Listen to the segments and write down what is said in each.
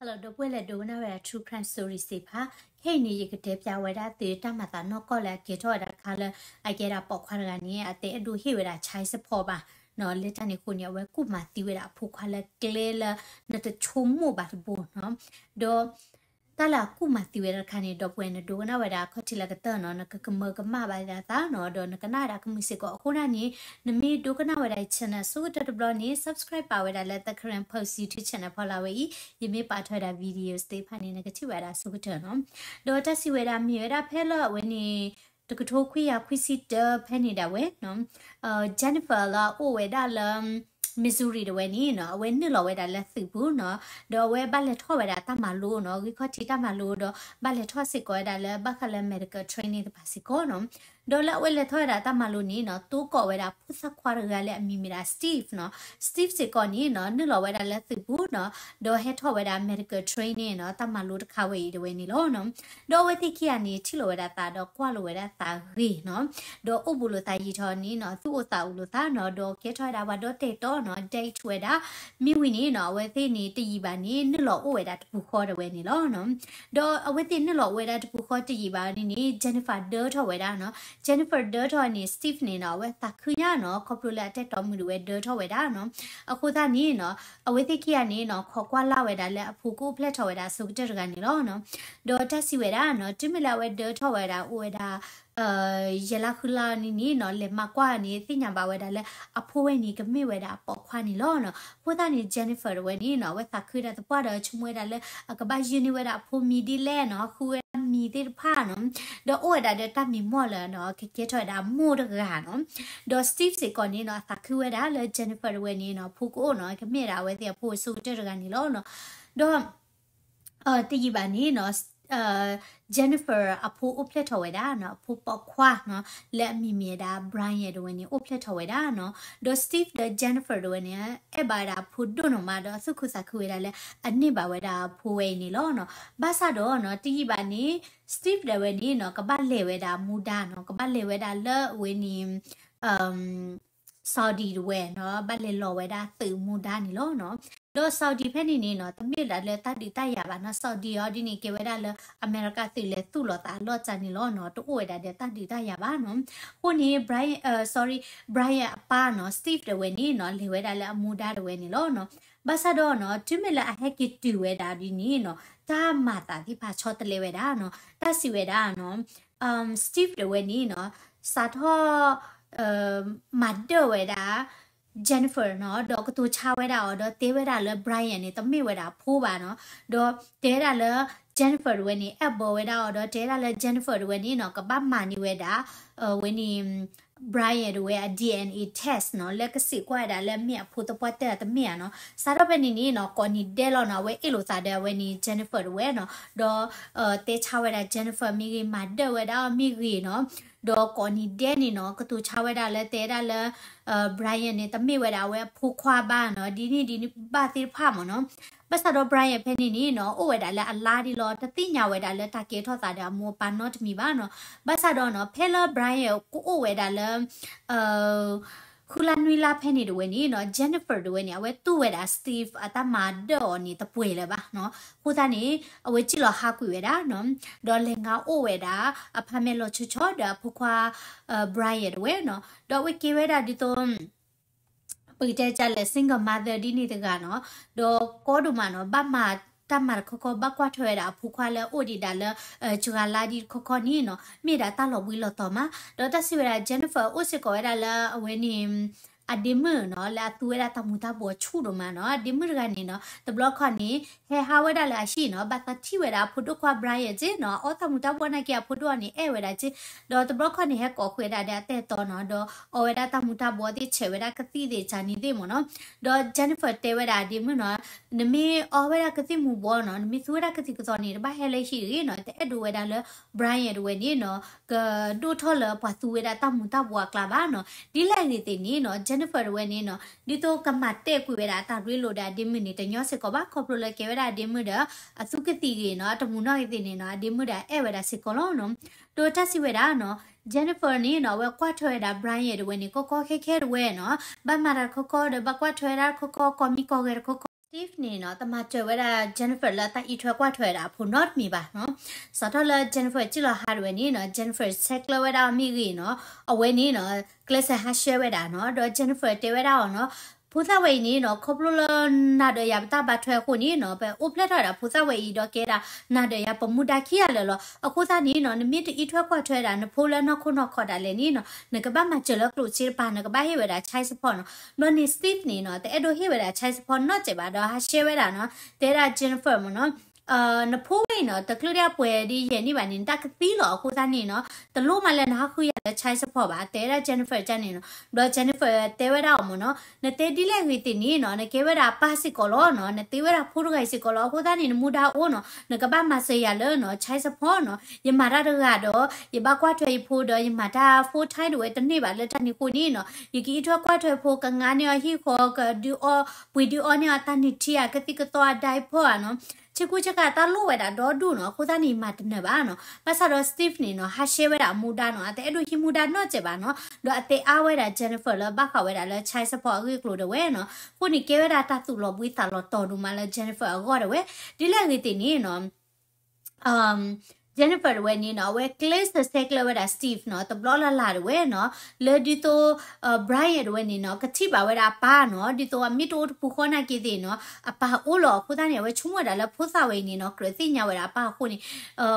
Hello ဒီပုၢ်ဝဲၢ်လၢဒိကနၣ်ဝဲဒၣ် True Crime Story သ့ၣ်တဖၣ်, ခဲအံၤန့ၣ် ယကတဲပျးဝဲဒၣ်သုတၢ်မၤသးနီၢ်ကီၢ်လၢအကဲထီၣ်ဝဲဒၣ်တခါလၢ အကဲဒၣ်ပိာ်ခွါတဂၤန့ၣ် အတအဲၣ်ဒိးဟ့ၣ်ဝဲဒၣ် child support ဘၣ်နီၤ, လၢတၢ်န့ၣ်အဃိန့ၣ် အဝဲကူၣ်မၤသံဝဲဒၣ်အဖိခွါလၢကျဲလၢ နတဆိကမိၣ်ဘၣ်တဘိနီၤ, ဒီး တၢ်လၢအကူၣ်မၤသံဝဲဒၣ်တခါန့ၣ် ဒီပုၢ်ဝဲၢ်နဒိကနၣ်ဝဲဒၣ်အခီၣ်ထံးလၢကတၢၢ်နီၤ နကကမၢကမၣ်ဘၣ်ဒၣ်သးနီၤ ဒီးနကနၣ်ဝဲဒၣ်ကမုာ်စ့ၢ်ကီးအဃိန့ၣ်န့ၣ် နမ့ၢ်ဒိကနၣ်ဝဲဒၣ် channel အဆိကတၢၢ်တဘျီန့ၣ် subscribe ပာ်ဝဲဒၣ်လၢ The Karen Post YouTube channel ဖီလာ်ဝဲအံၤ, ယမ့ၢ်ပာ်ထီၣ်ဝဲဒၣ် videos သ့ၣ်တဖၣ်န့ၣ် နကထံၣ်ဝဲဒၣ်အဆိကတၢၢ်နီၤ, ဒီးတၢ်စံးဝဲဒၣ်မ့ၢ်ဝဲဒၣ်ဖဲလၢအဝဲန့ၣ် တကထိခွံကယၤခွံဆံတၢဖဲန့ၣ်ဒၣ်ဝဲနီၤ Jennifer လၢအအိၣ်ဝဲဒၣ်လၢ Missouri တဝဲန့ၣ်နီၤ အဝဲနုာ်လီၤဝဲဒၣ်လၢသုးပူၤနီၤ, ဒီးအဝဲဘၣ်လဲၤထီၣ်ဝဲဒၣ်တၢ်မၤလိနီၤ ဂံၢ်ခီၣ်ထံးတၢ်မၤလိဒီး ဘၣ်လဲၤထီၣ်စ့ၢ်ကီးဝဲဒၣ်လၢဘၣ်ဃးလၢ medical training တဖၣ်စ့ၢ်ကီးနီၤ, ဒီးလၢအဝဲလဲၤထီၣ်ဝဲဒၣ်တၢ်မၤလိန့ၣ်နီၤ တိၢ်ကီးဝဲဒၣ်ဖိသၣ်ခွါတဂၤလၢအမံၤမ့ၢ်ဒၣ် Steve နီၤ, Steve စ့ၢ်ကီးန့ၣ်နီၤ နုာ်လီၤဝဲဒၣ်လၢသုးပူၤနီၤ, ဒီးဟဲထီၣ်ဝဲဒၣ် medical training နီၤ တၢ်မၤလိတခါဝဲအံၤတဝဲန့ၣ်လီၤနီၤ, ဒီးအဝဲသ့ၣ်ခံဂၤန့ၣ် ထံၣ်လိာ်ဝဲဒၣ်သးဒီးကွၢ်လိာ်ဝဲဒၣ်သးဂ့ၤနီၤ, ဒီးအိၣ်ဘူးလိာ်သးယံာ်ထီၣ်န့ၣ်နီၤ သူၣ်အိၣ်သးအိၣ်လိာ်သးနီၤ ဒီးကဲထီၣ်ဝဲဒၣ်ပှၤဒီတဲာ်တီနီၤ date ဝဲဒၣ်, မ့ၢ်ဝံၤန့ၣ်နီၤ အဝဲသ့ၣ်န့ၣ်တယံာ်ဘၣ်န့ၣ် နုာ်လီၤအိၣ်ဝဲဒၣ်တပူၤဃီတဝဲန့ၣ်လီၤနီၤ, ဒီးအဝဲသ့ၣ်နုာ်လီၤအိၣ်ဝဲဒၣ်တပူၤဃီတယံာ်ဘၣ်န့ၣ်န့ၣ် Jennifer ဒၢထီၣ်ဝဲဒၣ်နီၤ, Jennifer ဒၢထီၣ်န့ၣ် Steve န့ၣ်နီၤ အဝဲသးခုညါနီၤ ခီဖျိလၢအတဲတီမုၢ်ဒၣ်ဝဲဒၢထီၣ်ဝဲဒၣ်နီၤ, အဃိသတးန့ၣ်နီၤ အဝဲသ့ၣ်ခံဂၤန့ၣ်နီၤ ခိးကွၢ်လၢ်ဝဲဒၣ်လၢအဖိကအိၣ်ဖျဲၣ်ထီၣ်ဝဲဒၣ်အဆိကတၢၢ်တဂၤန့ၣ်လီၤနီၤ, ဒီးတၢ်စံးဝဲဒၣ်နီၤ တုၤမ့ၢ်လၢအဝဲဒၢထီၣ်ဝဲဒၣ်အိၣ်ဝဲဒၣ် ယဲၢ်လါဃုလါန့ၣ်န့ၣ်နီၤ လဲၤမၤကွၢ်န့ၣ် သ့ၣ်ညါဘၣ်ဝဲဒၣ်လၢ အဖိဝဲန့ၣ် ကမ့ၢ်ဝဲဒၣ်အပိာ်ခွါန့ၣ်လီၤနီၤ, အဃိသတးန့ၣ် Jennifer တဝဲန့ၣ်နီၤ အဝဲသးခုဒၣ်သပှၢ်ဒီး ဆိကမိၣ်ဝဲဒၣ်လၢ အကဘၣ်ယုၢ်န့ၢ်ဝဲဒၣ်အဖိမံၤဒ်လဲၣ်နီၤ ဃုဝဲဒၣ်မံၤသ့ၣ်တဖၣ်နီၤ, ဒီးအိၣ်ဝဲဒၣ်ဒီးတၢ်မံမီၢ်လၢနီၤ ကကဲထီၣ်ဝဲဒၣ်အမိၢ်တဂၤနီၤ, ဒီး Steve စ့ၢ်ကီးန့ၣ်နီၤ အသးခုဝဲဒၣ်လၢ Jennifer တဝဲန့ၣ်နီၤ ဖိကအိၣ်နီၤ ကမ့ၢ်ဒၣ်အဝဲသ့ၣ်အဖိအဆိကတၢၢ်တဂၤန့ၣ်လီၤနီၤ, ဒီး တယံာ်ဘၣ်န့ၣ်နီၤ Jennifer အဖိအိၣ်ဖျဲၣ်ထီၣ်ဝဲဒၣ်နီၤ အဖိပိာ်ခွါနီၤ လၢအမံၤမ့ၢ်ဝဲဒၣ် Brian တဝဲန့ၣ် အိၣ်ဖျဲၣ်ထီၣ်ဝဲဒၣ်နီၤ, ဒီး Steve ဒီး Jennifer တဝဲန့ၣ် အဲၣ်ဘၣ်ဝဲဒၣ်အဖိဒိၣ်နီၢ်မး ဒီးသူၣ်ခုသးခုဝဲဒၣ်လၢ အန့ၢ်ဘၣ်ဝဲဒၣ်အဖိဝဲအံၤန့ၣ်လီၤနီၤ, ဘၣ်ဆၣ်ဒီးနီၤ တယံာ်ဘၣ်န့ၣ် Steve တဝဲန့ၣ်နီၤ ကဘၣ်လဲၤဝဲဒၣ်မူဒါနီၤ ကဘၣ်လဲၤဝဲဒၣ်လၢအဝဲန့ၣ် Saudi တဝဲနီၤ ဘၣ်လဲၤလီၤဝဲဒၣ်သုးမူဒါန့ၣ်လီၤနီၤ, ဒီး Saudi ဖဲန့ၣ်န့ၣ်နီၤ တမ့ၢ်ဒၣ်လၢတၢ်ဒုးတၢ်ယၤဘၣ်နီၤ, Saudi အီၤဒ်န့ၣ် ကဲဝဲဒၣ်လၢအမဲရကၤသုးလဲၤသူၣ်လီၤသးအလီၢ်တၢ်န့ၣ်လီၤနီၤ, တအိၣ်ဝဲဒၣ်ဒီးတၢ်ဒုးတၢ်ယၤဘၣ်နီၤ, အဃိန့ၣ် Brian, sorry, Brian အပၢ်နီၤ Steve တဝဲန့ၣ်နီၤ လဲၤဝဲဒၣ်လၢအမူဒါတဝဲန့ၣ်လီၤနီၤ, ဘၣ်ဆၣ်ဒီးနီၤ တုၤမ့ၢ်လၢအဟဲက့ၤတုၤဝဲဒၣ်ဒ်န့ၣ်နီၤ တၢ်မၤသးသ့ၣ်တဖၣ်ဆီတလဲဝဲဒၣ်နီၤ, တၢ်စံးဝဲဒၣ်နီၤ Steve တဝဲန့ၣ်နီၤ စးထီၣ် မၤဒၢၣ်ဝဲဒၣ် Jennifer နီၤ ဒီးကတိၤဆါဝဲဒၣ်အီၤ ဒီးတဲဝဲဒၣ်လၢ Brian န့ၣ် တမ့ၢ်ဝဲဒၣ်အဖိဘၣ်နီၤ, ဒီးတဲဝဲဒၣ်လၢ Jennifer တဝဲန့ၣ် အဲၣ်ဘၢဝဲဒၣ်အီၤ ဒီးတဲဝဲဒၣ်လၢ Jennifer တဝဲန့ၣ်နီၤ ကဘၣ်မၤန့ၢ်ဝဲဒၣ် ဝဲန့ၣ် Brian တဝဲအ DNA test နီၤ လၢကစံးကွၢ်ဝဲဒၣ်လၢမ့ၢ်အဖိသပှၢ်တၢၢ်တမ့ၢ်ဧါနီၤ, စးထီၣ်ဖဲန့ၣ်န့ၣ်နီၤ ကိးနံၤဒဲးလီၤနီၤ အဝဲအ့ၣ်လိာ်သးဒီးအဝဲန့ၣ် Jennifer တဝဲနီၤ, ဒီး တဲဆါဝဲဒၣ် Jennifer မ့ၢ်ဂ့ၤ မၤဒၢၣ်ဝဲဒၣ်အီၤမ့ၢ်ဂ့ၤနီၤ, ဒီးကိးနံၤဒဲးန့ၣ်နီၤ ကတိၤဆါဝဲဒၣ်လၢတဲဒၣ်လၢ Brian န့ၣ် တမ့ၢ်ဝဲဒၣ်အဝဲအဖိခွါဘၣ်နီၤ ဒ်န့ၣ်ဒ်န့ၣ်ဘၣ်သ့ၣ်တဖၣ်မ့ၢ်နီၤ, ဘၣ်ဆၣ်ဒီး Brian ဖဲန့ၣ်န့ၣ်နီၤ အိၣ်ဝဲဒၣ်လၢအလါဒ်လီၤ တသ့ၣ်ညါဝဲဒၣ်လၢတၢ်ကဲထီၣ်သးဒီးအမိၢ်အပၢ်နီတမံၤဘၣ်နီၤ, ဘၣ်ဆၣ်ဒီးနီၤ ဖဲလၢ Brian ကအိၣ်ဝဲဒၣ်လၢ ဃုလါနွံလါဖဲန့ၣ်တဝဲန့ၣ်နီၤ Jennifer တဝဲန့ၣ် အဝဲတူၢ်ဝဲဒၣ် Steve အတၢ်မၤဒၢၣ်အီၤန့ၣ် တပှဲၤလၢၤဘၣ်နီၤ, အဃိသတးန့ၣ် အဝဲစံၣ်လီၤဟးကွံာ်ဝဲဒၣ်နီၤ, ဒီးလဲၤငါအိၣ်ဝဲဒၣ် apartment လီၤဆီဆီဒီးအဖိခွါ Brian တဝဲနီၤ, ဒီးအဝဲကဲဝဲဒၣ်ဒ်သိး ပကတဲဒ်လဲၣ် single mother ဒ်န့ၣ်တဂၤနီၤ, ဒီးကီဒိၣ်မးနီၤ ဘၣ်မၤတၢ်မၤတခီခီ ဘၣ်ကွၢ်ထွဲဝဲဒၣ်အဖိခွါလၢအအိၣ်ဒံးဒၣ်လၢ စှၤလါဒ်တခီခီန့ၣ်နီၤ မ့ၢ်ဒၣ်တၢ်လီၤဘှံးလီၤတီၤမး, ဒီးတၢ်စံးဝဲဒၣ် Jennifer အိၣ်စ့ၢ်ကီးဝဲဒၣ်လၢအဝဲန့ၣ် အဒ့မုၣ်နီၤ လၢအသူဝဲဒၣ်တၢ်မူၤတၢ်ဘှီးဆူၣ်ဒိၣ်မးနီၤ, အဒ့မုၣ်တဂၤန့ၣ်နီၤ တဘျီခီန့ၣ် ဟဲဟးဝဲဒၣ်လၢအဟံၣ်နီၤ ဘၣ်သးထံၣ်ဝဲဒၣ်အဖိဒိၣ်ခွါ Brian က့နီၤ အီၣ်တၢ်မူၤတၢ်ဘှီးနာ်က့ အဖိဒိၣ်အီၤန့ၣ် အဲၣ်ဝဲဒၣ်က့, ဒီးတဘျီခီန့ၣ် ဟဲကိးဃုာ်ဝဲဒၣ်ဒီးအတဲတီနီၤ ဒီးအီဝဲဒၣ်တၢ်မူၤတၢ်ဘှီးသ့ၣ် ဆဲးဝဲဒၣ်ကသံၣ်သ့ၣ် ကၢ်နံၤသ့ၣ်မ့ၢ်နီၤ, ဒီး Jennifer တဲဝဲဒၣ်အဒ့မုၣ်နီၤ နမ့ၢ်အီဝဲဒၣ်ကသံၣ်မူၤဘှီးနီၤ နမ့ၢ်သူဝဲဒၣ်ကသံၣ်ကသီန့ၣ် တဘၣ်ဟဲလၢဟံၣ်တဂ့ၤနီၤ တအဲၣ်ဒိးဝဲဒၣ်လၢ Brian တဝဲန့ၣ်နီၤ ကဒိၣ်ထီၣ်လၢပှၤသူဝဲဒၣ်တၢ်မူၤတၢ်ဘှီးအကျါဘၣ်နီၤ, ဒ်လဲၣ်ဂ့ၤသ့ၣ်န့ၣ်နီၤ Jennifer တဝဲန့ၣ်နီၤ ဒ်သိးကမၤတဲာ်ကွံာ်ဝဲဒၣ်အတၢ်ရ့လိာ်ဒီးအဒ့မုၣ်န့ၣ် တညီစ့ၢ်ကီးဘၣ် ခီဖျိလၢကဲဝဲဒၣ်အဒ့မုၣ်ဒီး အသူကသံၣ်ဂ့ၤနီၤ အတမူၤနီၢ်ဂ့ၤသ့ၣ်န့ၣ်နီၤ အဒ့မုၣ်ဒီးအဲၣ်ဝဲဒၣ်စ့ၢ်ကီးလီၤနီၤ, ဒီးတၢ်စံးဝဲဒၣ်နီၤ Jennifer န့ၣ်နီၤ အဝဲကွၢ်ထွဲဝဲဒၣ် Brian တဝဲန့ၣ် ကီကီခဲခဲတဝဲနီၤ ဘၣ်မၤတၢ်တခီခီဒီး ဘၣ်ကွၢ်ထွဲဝဲဒၣ်တခီခီ ကိးမံၤကိးဂၤၤတခီခီ Steve န့ၣ်နီၤ တမၤစၢၤဝဲဒၣ် Jennifer လၢတၢ်အံးထွဲကွၢ်ထွဲဝဲဒၣ်အဖိနီတမံၤဘၣ်နီၤ. စးထီၣ်လၢ Jennifer စံၣ်လီၤဟးဒၣ်ဝဲန့ၣ်နီၤ Jennifer ဆဲးကျၢဝဲဒၣ်မ့ၢ်ဂ့ၤနီၤ အဝဲန့ၣ်နီၤ ကျဲးစၢးဟးဆှဲဝဲဒၣ်နီၤ. ဒီး Jennifer တဲဝဲဒၣ်အီၤနီၤ ဖိသၣ်ဝဲအံၤန့ၣ်နီၤ ခီဖျိလၢနၤဒီးယၤပတၢ်ဘါထွဲအဃိန့ၣ်နီၤ ပအိၣ်ဖျဲၣ်ထီၣ်ဝဲဒၣ်ဖိသၣ်ဝဲအံၤဒီးကဲဒၣ် နၤဒီးယၤပမူဒါခံဂၤလၢာ်လီၤ. အဃိသတးန့ၣ်နီၤ နမ့ၢ်တအံးထွဲကွၢ်ထွဲဒၣ် နဖိလၢနီၢ်ခိနီၢ်ခီဒၣ်လဲာ်န့ၣ်နီၤ နကဘၣ်မၤစၢၤလၢကျိၣ်စ့တပၤ နကဘၣ်ဟ့ၣ်ဝဲဒၣ် child support နီၤ. ဘျီန့ၣ် Steve န့ၣ်နီၤ တအဲၣ်ဒိးဟ့ၣ်ဝဲဒၣ် child support နီတစဲးဘၣ် ဒီးဟးဆှဲဝဲဒၣ်နီၤ တဲဒၣ် Jennifer မ့ၢ်နီၤ နဖိဝဲအံၤနီၤ တချုးဒံးအပှဲၤဒ်ယဲၢ်နံၣ်ဘၣ်န့ၣ် နတၢ်ကသံလီၤ. အဃိသတးန့ၣ်နီၤ တလိၣ်မးလၢနဟးဃုယၤလၢ child support ဘၣ် တဲဒၣ် Jennifer ကန့ၣ်နီၤ. ဘျီ Jennifer တဲဝဲဒၣ်အီၤမ့ၢ်နီၤ နတဲဒ်လဲၣ်ဂ့ၤသ့ၣ်န့ၣ်နီၤ နကဲဝဲဒၣ်အပၢ်စ့ၢ်ကီးလီၤနီၤ နသ့ဝဲဒၣ်ဖိတဂၤအံၤစ့ၢ်ကီးလီၤ. အဃိသတးန့ၣ် နမူဒါအိၣ်နီၤ နကဘၣ်မၤစၢၤယၤလၢနီၤ child support နီၤ. ယမၤတၢ်တဂၤဒီး ယဘၣ်ကွၢ်ထွဲယဖိဒီး ယမၤတၢ် full time ဒၣ်ဝဲတန့ၢ်ဘၣ်လၢတၢ်န့ၣ်အဃိန့ၣ်နီၤ ယကအံးထွဲကွၢ်ထွဲဖိ ကငါန့ၢ်အီၤဟံၣ်ဃီ ကဒုးအီၣ် ပှ့ၤဒုးအီန့ၢ်အီၤတၢ်နုၢ်ထံဧါ ကသံၣ်ကသီအ diaper ဧါနီၤ ဆ့ကူဆ့ကၤတၢ်လိၣ်ဝဲဒၣ်ဒီဒူၣ်နီၤ. အဃိသတးန့ၣ် မၤတနၢၤဘၣ်နီၤ. ဘၣ်ဆၣ်ဒီး Steve န့ၣ်နီၤ ဟးဆှဲဝဲဒၣ်အမူဒါနီၤ အတအဲၣ်ဒိးဟံးမူဒါနီတစဲးဘၣ်နီၤ ဒီးအတဲအါဝဲဒၣ် Jennifer လၢဘၣ်ဃးဝဲဒၣ်လၢ child support အဂ့ၢ်အကျိၤဒၣ်ဝဲနီၤ. အဃိန့ၣ်ကဲဝဲဒၣ်တၢ်သူၣ်လီၤဘှံးသးလီၤတီၤဒိၣ်မးလၢ Jennifer အဂီၢ်ဒၣ်ဝဲ ဒ်လဲၣ်ဂ့ၤသ့ၣ်န့ၣ်နီၤ Jennifer ဒၣ်ဝဲန့ၣ်နီၤ အဝဲကျဲးစၢးဆဲးကျၢဝဲဒၣ် Steve နီၤ တဘျီလၢ်လၢ်ဒၣ်ဝဲနီၤ လၢဒ်သိး Brian ဒၣ်ဝဲန့ၣ်နီၤ ကထံၣ်ဘၣ်ဝဲဒၣ်အပၢ်နီၤ ဒ်သိးအမ့ၢ်တအိၣ်တပူၤဃီနာ်က့သ့ၣ်နီၤ အပၢ်အိၣ်လီၤ. အဃိသတးန့ၣ် အဝဲဆိကမိၣ်ဝဲဒၣ်လၢဖိသၣ်ဝဲအံၤန့ၣ်နီၤ ကြၢးသ့ၣ်ညါဝဲဒၣ်အပၢ်အဃိန့ၣ်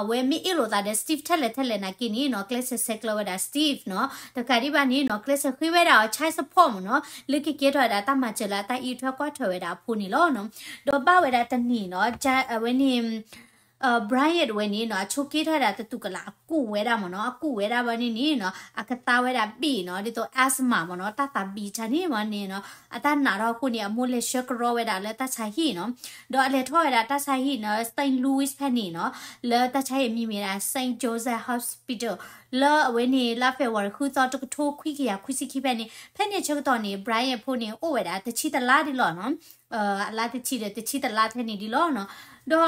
အဝဲမ့ၢ်အ့ၣ်လိာ်သးဒီး Steve ထဲလဲၣ်ထဲလဲၣ်နာ်က့န့ၣ်နီၤ ကျဲးစၢးဆဲးကျၢဝဲဒၣ် Steve နီၤ တကးဒံးဘၣ်န့ၣ်နီၤ ကျဲးစၢးဃ့ဝဲဒၣ်အီၤ child support မ့ၢ်နီၤ လၢကကဲထီၣ်ဝဲဒၣ်တၢ်မၤစၢၤလၢအတၢ်အံးထွဲကွၢ်ထွဲဝဲဒၣ်အဖိန့ၣ်လီၤနီၤ. ဒီးဘၣ်ဝဲဒၣ်တနံၤနီၤ အဝဲန့ၣ် Brian ဒၣ်ဝဲန့ၣ်နီၤ အဆိးက့ထီၣ်ဝဲဒၣ်တတူၢ်ကလာ် အကူးဝဲဒၣ်မ့ၢ်နီၤ အကူးဝဲဒၣ်ဘၣ်န့ၣ်န့ၣ်နီၤ အကသါဝဲဒၣ်ဘံၣ်နီၤ ဒ်သိး asthma မ့ၢ်နီၤ တၢ်သးဘံၣ်တၢ်န့ၣ်မ့ၢ်န့ၣ်နီၤ အတၢ်နာ်ထီၣ်အဃိန့ၣ် အမိၢ်လဲၤဆှၢကရီဝဲဒၣ်လၢတၢ်ဆါဟံၣ်နီၤ ဒီးအလဲၤထီၣ်ဝဲဒၣ်တၢ်ဆါဟံၣ်နီၤ Saint Louis ဖဲန့ၣ်နီၤ လၢတၢ်ဆါဟံၣ်အမံၤမ့ၢ်ဒၣ် Saint Joseph Hospital လၢအဝဲန့ၣ် လါ February ဃုသီတကထိခွံကယၤခွံဆံခံဖဲန့ၣ် ဖဲန့ၣ်ဆၢကတီၢ်န့ၣ် Brian ဖိန့ၣ် အိၣ်ဝဲဒၣ်တဆံတလါဒ်လီၤနီၤ အလါတဆံဒီးတဆံတလါဖဲန့ၣ်ဒ်လီၤနီၤ ဒီး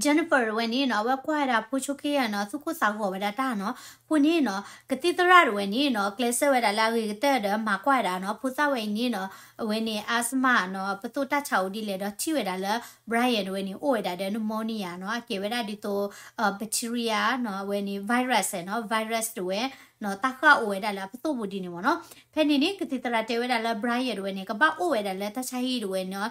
Jennifer ဒၣ်ဝဲန့ၣ်နီၤ အဝဲကွၢ်ဝဲဒၣ်ဖိဆိးက့ယၤနီၤ သူၣ်ကိၢ်သးဂီၤဝဲဒၣ်တၢ်နီၤ အဃိန့ၣ်နီၤ ကသံၣ်သရၣ်ဒၣ်ဝဲန့ၣ်နီၤ ကျဲးစၢးဝဲဒၣ်လၢအဂ့ၤကတၢၢ်ဒီးမၤကွၢ်ဝဲဒၣ်နီၤ ဖိသၣ်ဝဲအံၤန့ၣ်နီၤ အဝဲန့ၣ် asthma နီၤ ပသိၣ်တၢ်ဆါအိၣ်ဒ်လဲၣ်ဒီးထံၣ်ဝဲဒၣ်လၢ Brian ဒၣ်ဝဲန့ၣ် အိၣ်ဝဲဒၣ်ဒီး pneumonia နီၤ အကဲဝဲဒၣ်ဒ်သိး bacteria နီၤ အဝဲန့ၣ် virus နီၤ virus ဒၣ်ဝဲနီၤ တၢ်ဃၢ်အိၣ်ဝဲဒၣ်လၢအပသိၣ်ပူၤဒ်န့ၣ်မ့ၢ်နီၤ ဖဲန့ၣ်န့ၣ် ကသံၣ်သရၣ်တဲဝဲဒၣ်လၢ Brian ဒၣ်ဝဲန့ၣ် ကဘၣ်အိၣ်ဝဲဒၣ်လၢတၢ်ဆါဟံၣ်ဒၣ်ဝဲနီၤ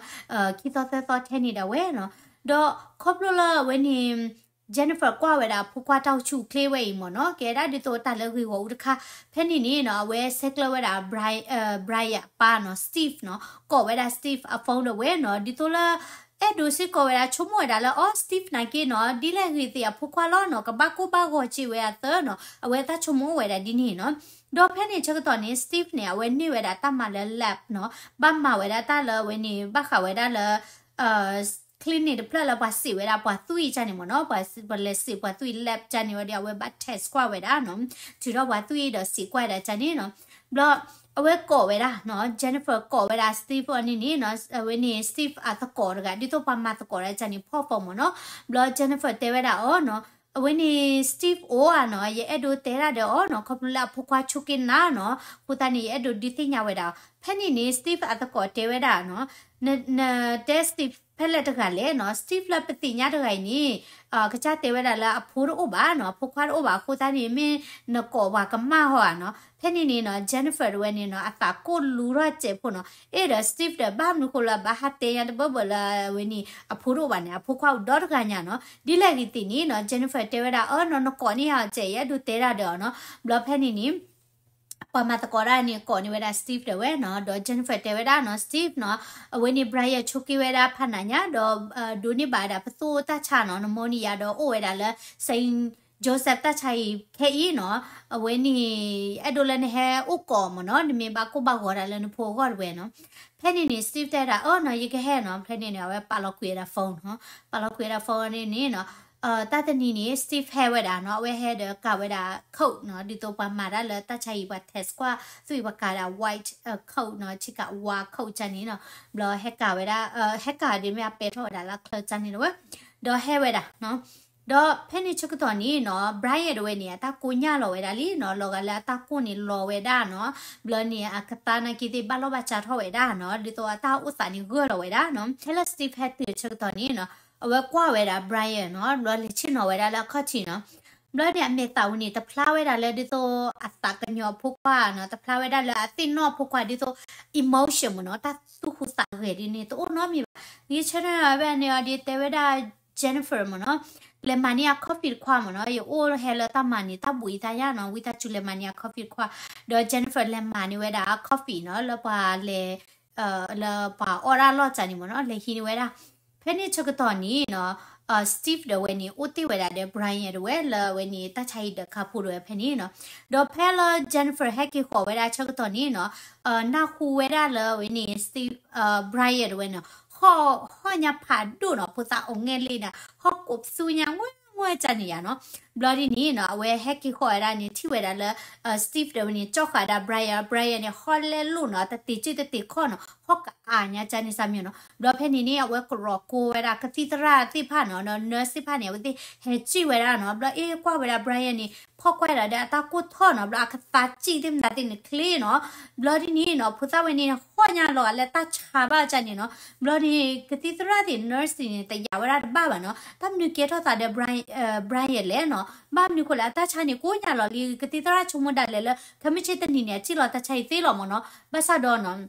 ခံသီသၢသီထဲန့ၣ်ဒၣ်ဝဲနီၤ ဒီးခီဖျိလၢအဝဲန့ၣ် Jennifer ကွၢ်ဝဲဒၣ်အဖိခွါတၢ်အိၣ်ဆူၣ်အိၣ်ချ့ဝဲအံၤမ့ၢ်နီၤ ကဲဒၣ်ဒ်သိးတၢ်လၢဂ့ၢ်ဂီၢ်အူတခါ ဖဲန့ၣ်န့ၣ်နီၤ အဝဲဆဲးကျၢဝဲဒၣ် Brian အပၢ်နီၤ Steve နီၤ ကိးဝဲဒၣ် Steve အ phone ဒၣ်ဝဲနီၤ ဒ်သိးလၢ အဲၣ်ဒိးစ့ၢ်ကီးဝဲဒၣ် ဆိကမိၣ်ဝဲဒၣ်လၢအီ Steve နာ်က့နီၤ ဒ်လဲၣ်ဂ့ၤသ့ၣ်အဖိခွါလီၤနီၤ ကဘၣ်ကိၢ်ဘၣ်ဂီၤစ့ၢ်ဝဲအသးနီၤ အဝဲတၢ်ဆိကမိၣ်အိၣ်ဝဲဒၣ်ဒ်န့ၣ်နီၤ ဒီးဖဲန့ၣ်ဆၢကတီၢ်န့ၣ် Steve န့ၣ် အဝဲန့ၢ်ဝဲဒၣ်တၢ်မၤလၢ lab နီၤ ဘၣ်မၤဝဲဒၣ်တၢ်လၢအဝဲန့ၣ် ဘၣ်ဃးဝဲဒၣ်လၢ clinic တဖျၢၣ်လၢပှၤစံးဝဲဒၣ်ပှၤသွံၣ်အံၤန့ၣ်မ့ၢ်နီၤ ပှၤလဲၤစံးပှၤသွံၣ် lab န့ၣ်ဝဲဒီး အဝဲဘၣ် test ကွၢ်ဝဲဒၣ်နီၤ ထုးထီၣ်ပှၤသွံၣ်ဒီးစံးကွၢ်ဒၣ်န့ၣ်နီၤ ဘျီ အဝဲကိးဝဲဒၣ်နီၤ Jennifer ကိးဝဲဒၣ် Steve အီၤန့ၣ်န့ၣ်နီၤ အဝဲန့ၣ် Steve အသကိးတဂၤ ဒ်သိးပှၤမၤသကိးဒၣ်န့ၣ် ဖီၣ်ဖီၣ်မ့ၢ်နီၤ ဘျီ Jennifer တဲဝဲဒၣ်အီၤနီၤ အဝဲန့ၣ် Steve အိၣ်ဧါနီၤ ယအဲၣ်ဒိးတဲဒၣ်ဒီးအီၤနီၤ ခီဖျိလၢအဖိခွါဆိးက့နၤနီၤ အဃိသတးန့ၣ် ယအဲၣ်ဒိးဒုးသ့ၣ်ညါဝဲဒၣ် ဖဲန့ၣ်န့ၣ် Steve အသကိးတဲဝဲဒၣ်နီၤ နတဲ Steve ဖဲလဲၣ်တဂၤလဲၣ်နီၤ Steve လၢပသ့ၣ်ညါတဂၤအံၤန့ၣ် ကစၢ်တဲဝဲဒၣ်လၢအဖိတအိၣ်ဘၣ်နီၤ အဖိခွါတအိၣ်ဘၣ်အဃိသတးန့ၣ် မ့ၢ်နကိးပှၤကမၣ်ဟီဧါနီၤ ဖဲန့ၣ်န့ၣ်နီၤ Jennifer ဒၣ်ဝဲန့ၣ်နီၤ အသးကိၢ်လူထီၣ်စဲးဖိနီၤ အဲၣ်ဒီး Steve ဒီး ဘၣ်မနုၤဃိလၢဘၣ်ဟးတဲညါတဘၢဘၢလၢအဝဲန့ၣ် အဖိတအိၣ်ဘၣ်န့ၣ် အဖိခွါအိၣ်ဒီတဂၤညါနီၤ ဒ်လဲၣ်ဂ့ၤသ့ၣ်န့ၣ်နီၤ Jennifer တဲဝဲဒၣ်အီၤနီၤ နကိးန့ၢ်ယၤစဲး ယအဲၣ်ဒိးတဲဒၣ်ဒီးအီၤနီၤ ဘျီဖဲန့ၣ်န့ၣ် ပှၤမၤသကိးတၢ်န့ၣ် ကိးန့ၢ်ဝဲဒၣ် Steve ဒၣ်ဝဲနီၤ ဒီး Jennifer တဲဝဲဒၣ်နီၤ Steve နီၤ အဝဲန့ၣ် Brian ဆိးက့ဝဲဒၣ်ဖးနးညါ ဒီး ဒိးန့ၢ်ဘၣ်ဝဲဒၣ်ပသိၣ်တၢ်ဆါနီၤ pneumonia ဒီးအိၣ်ဝဲဒၣ်လၢ Saint Joseph တၢ်ဆါအံၤခဲအံၤနီၤ အဝဲန့ၣ် အဲၣ်ဒိးလၢနဟဲအိၣ်ကိးမ့ၢ်နီၤ နမ့ၢ်ဘၣ်ကိၢ်ဘၣ်ဂီၤဒၣ်လၢနဖိအဂီၢ်တဝဲနီၤ ဖဲန့ၣ်န့ၣ် Steve တဲဒၣ် အၢနီၤ ယကဟဲနီၤ ဖဲန့ၣ်န့ၣ် အဝဲပာ်လီၤကွံာ်ဝဲဒၣ် phone နီၤ ပာ်လီၤကွံာ်ဝဲဒၣ် phone န့ၣ်န့ၣ်နီၤ တၢ်တနံၤန့ၣ် Steve ဟဲဝဲဒၣ်နီၤ အဝဲဟဲဒီးကၤဝဲဒၣ် coat နီၤ ဒ်သိးပှၤမၤတၢ်လၢတၢ်ဆါဟံၣ်ပှၤ test ကွၢ် သွံၣ်ပှၤကၤဒၣ် white coat နီၤ ဆ့ကၤဝါ coat ကန့ၣ်နီၤ ဘျီဟဲကၤဝဲဒၣ် ဟဲကၤဒ်မ့ၢ်အပဲထီၣ်ဝဲဒၣ်လၢချၢကန့ၣ်တဝဲ ဒီးဟဲဝဲဒၣ်နီၤ ဒီးဖဲန့ၣ်ဆၢကတီၢ်န့ၣ်နီၤ Brian တဝဲန့ၣ် အတၢ်ကိၢ်ညၣ်လီၤဝဲဒၣ်လံနီၤ, လီၤဂာ်လၢအတၢ်ကိၢ်န့ၣ်လီၤဝဲဒၣ်နီၤ, ဘျီန့ၣ် အကသါနာ်က့သ့ၣ်ဘၣ်လီၢ်ဘၣ်စးထီၣ်ဝဲဒၣ်နီၤ, ဒ်သိးအတၢ်အိၣ်သးန့ၣ်ဂၢၢ်လီၤဝဲဒၣ်နီၤ. ဖဲလၢ Steve ဟဲတုၤဆၢကတီၢ်န့ၣ်နီၤ, အဝဲကွၢ်ဝဲဒၣ် Brian နီၤ, ဘျီလဲၤဆ့ၣ်နီၤဝဲဒၣ်လၢအခီၣ်ထံးနီၤ. ဘျီန့ၣ် အမဲာ်သးဝဲန့ၣ် တဖျါဝဲဒၣ်လၢ ဒ်သိးအသးကညီၤအဖိခွါနီၤ, တဖျါဝဲဒၣ်လၢအသ့ၣ်နီၣ်အဖိခွါ ဒ်သိး emotion မ့ၢ်နီၤ, တၢ်သူၣ်ဟူသးဂဲၤဒ်န့ၣ် တအိၣ်နီတမံၤဘၣ်. ဂ့ၤဆၢထၢၣ်ဝဲန့ၣ်အီၤဒီး တဲဝဲဒၣ် Jennifer မ့ၢ်နီၤ, လဲၤမၤန့ၢ်အ coffee တခွးမ့ၢ်နီၤ, ယအိၣ်ဟဲလၢတၢ်မၤန့ၣ် တၢ်ဘှံးသးယါနီၤ, ဝံသးစူၤလဲၤမၤန့ၢ်အ coffee တခွး. ဒီး Jennifer လဲၤမၤန့ၢ်ဝဲဒၣ်အ coffee နီၤ, လၢပှၤလဲၤ လၢပှၤအီၣ်ဒၣ်လီၢ်ကၢန့ၣ်မ့ၢ်နီၤ, လဲၤဟံးန့ၢ်ဝဲဒၣ်. ဖဲန့ၣ်ဆၢကတီၢ်န့ၣ်နီၤ, Steve ဒီးဝဲန့ၣ် အိၣ်တ့ၢ်ဝဲဒၣ်ဒီး Brian တဝဲလၢအဝဲန့ၣ် တၢ်ဆါဟံၣ်ဒၢးခါဖိတဝဲဖဲန့ၣ်နီၤ. ဒီးဖဲလၢ Jennifer ဟဲက့ၤဃီၤဝဲဒၣ်ဆၢကတီၢ်န့ၣ်နီၤ, နၢ်ဟူဝဲဒၣ်လၢအဝဲန့ၣ် Steve, Brian တဝဲန့ၣ် ဟီၣ် ဟီၣ်ညါဖးဒိၣ်နီၤ, ဖိသၣ်အိၣ်ငဲၢ်လံဒီး ဟီၣ်ကိးပသူညါ ငွဲၢ်ငွဲၢ်ကၢန့ၣ်ယါနီၤ. ဘျီဒ်န့ၣ်နီၤ, အဝဲဟဲက့ၤဃီၤဝဲဒၣ်န့ၣ် ထံၣ်ဝဲဒၣ်လၢ Steve ဒီးဝဲန့ၣ် ကၠီၣ်ဃာ်ဒၣ် Brian, Brian န့ၣ် ဟီၣ်လဲလိာ်နီၤ, တတ့ၤကၠ့ၣ်တတ့ၤခီၣ်နီၤ, ဟီၣ်ကအါညါကၢန့ၣ် စၢ်မံၤနီၤ. ဘျီဖဲန့ၣ်န့ၣ် အဝဲကရီးကိးဝဲဒၣ်ကသံၣ်သရၣ်သ့ၣ်တဖၣ်နီၤ, ဒီး nurse သ့ၣ်တဖၣ်န့ၣ် အဝဲသ့ၣ်ဟဲစံၣ်ဝဲဒၣ်နီၤ. ဘျီအ့ၣ်ကွၢ်ဝဲဒၣ် Brian န့ၣ် ဖီၣ်ကွၢ်ဒၣ်ဒီးအတၢ်ကိၢ်ထီၣ်နီၤ, ဘျီအကသါစံၣ်သ့ၣ်မတၤသ့ၣ်န့ၣ်ချ့နီၤ. ဘျီဒ်န့ၣ်နီၤ, ဖိသၣ်ဝဲန့ၣ် ဟီၣ်ညါလီၤလၢတၢ်ဆါဘၣ်ကၢန့ၣ်နီၤ. ဘျီန့ၣ် ကသံၣ်သရၣ်သ့ၣ် nurse န့ၣ် တယာ်ဝဲဒၣ်တဘၣ်ဘၣ်နီၤ, တၢ်မနုၤကဲထီၣ်သးဒီး Brian, Brian လဲၣ်နီၤ. ဘၣ်မနုၤဃိလဲၣ်, အတၢ်ဆါန့ၣ်ကိၢ်ညါလီၤလံ, ကသံၣ်သရၣ်ဆိကမိၣ်ဒၣ်လဲာ်လၢ ခဲမုၢ်ဆ့ၣ်တနံၤန့ၣ် အစံၣ်လီၤတၢ်ဆါအံၤသ့လီၤမ့ၢ်နီၤ. ဘၣ်ဆၣ်ဒီးနီၤ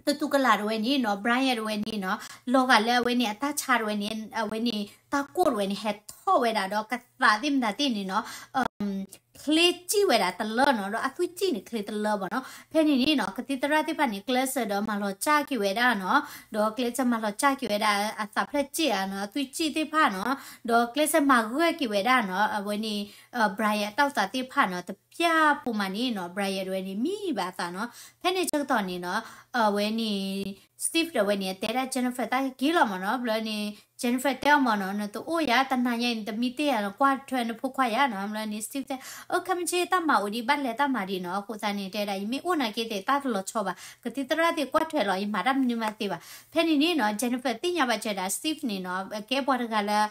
တတူၢ်ကလာ်တဝဲန့ၣ်နီၤ, Brian တဝဲန့ၣ်နီၤ, လီၤဂာ်လၢအဝဲန့ၣ် အတၢ်ဆါတဝဲန့ၣ် အဝဲန့ၣ် တၢ်ကိၢ်တဝဲန့ၣ် ဟဲထီၣ်ဝဲဒၣ်ဒီးကသးသ့ၣ်မတၤသ့ၣ်န့ၣ်နီၤ, ချ့စံၣ်ဝဲဒၣ်တလၢနီၤ, ဒီးအသွံၣ်စံၣ်န့ၣ်ချ့တလၢဘၣ်နီၤ. ဖဲန့ၣ်န့ၣ်နီၤ, ကသံၣ်သရၣ်သ့ၣ်တဖၣ်န့ၣ် ကျဲးစၢးဒီးမၤလီၤစၢ်က့ၤဝဲဒၣ်နီၤ, ဒီးကျဲးစၢးမၤလီၤစၢ်က့ၤဝဲဒၣ် အသးဖျၢၣ်စံၣ်ဧါနီၤ, အသွံၣ်စံၣ်သ့ၣ်တဖၣ်နီၤ, ဒီးကျဲးစၢးမၤဂၢၢ်က့ၤဝဲဒၣ်နီၤ, အဝဲန့ၣ် Brian အတၢ်အိၣ်သးသ့ၣ်တဖၣ်နီၤ, တပျၢ်ပူၤမးန့ၣ်နီၤ, Brian တဝဲန့ၣ် မံဘၣ်အသးနီၤ. ဖဲန့ၣ်ဆၢကတီၢ်န့ၣ်နီၤ, အဝဲန့ၣ် Steve ဒီးဝဲန့ၣ် အတဲဒၣ် Jennifer တၢ်က့ၤလီၤမ့ၢ်နီၤ. ဘျီန့ၣ် Jennifer တဲအီၤမ့ၢ်နီၤ, နတအိၣ်ယၤ, တနၤညါအံၤ နတမံတ့ၢ်ယၤနီၤ, ကွၢ်ထွဲနဖိခွါယၤနီၤ. ဘျီန့ၣ် Steve တဲ, အိ ခဲမုၢ်ဆ့ၣ်တၢ်မၤအိၣ်ဒံး ဘၣ်လဲၤတၢ်မၤဒံးနီၤ. အဃိသတးန့ၣ် တဲဒၣ် ယမ့ၢ်အိၣ်နာ်က့သ့ၣ် တၢ်တလီၤဆီဘၣ်, ကသံၣ်သရၣ်သ့ၣ်ကွၢ်ထွဲလီၤ, ယမၤတၢ်မနုၤမးသ့ဘၣ်. ဖဲန့ၣ်န့ၣ်နီၤ, Jennifer သ့ၣ်ညါဘၣ်စၢၤဒၣ် Steve န့ၣ်နီၤ, ကဲပှၤတဂၤလၢ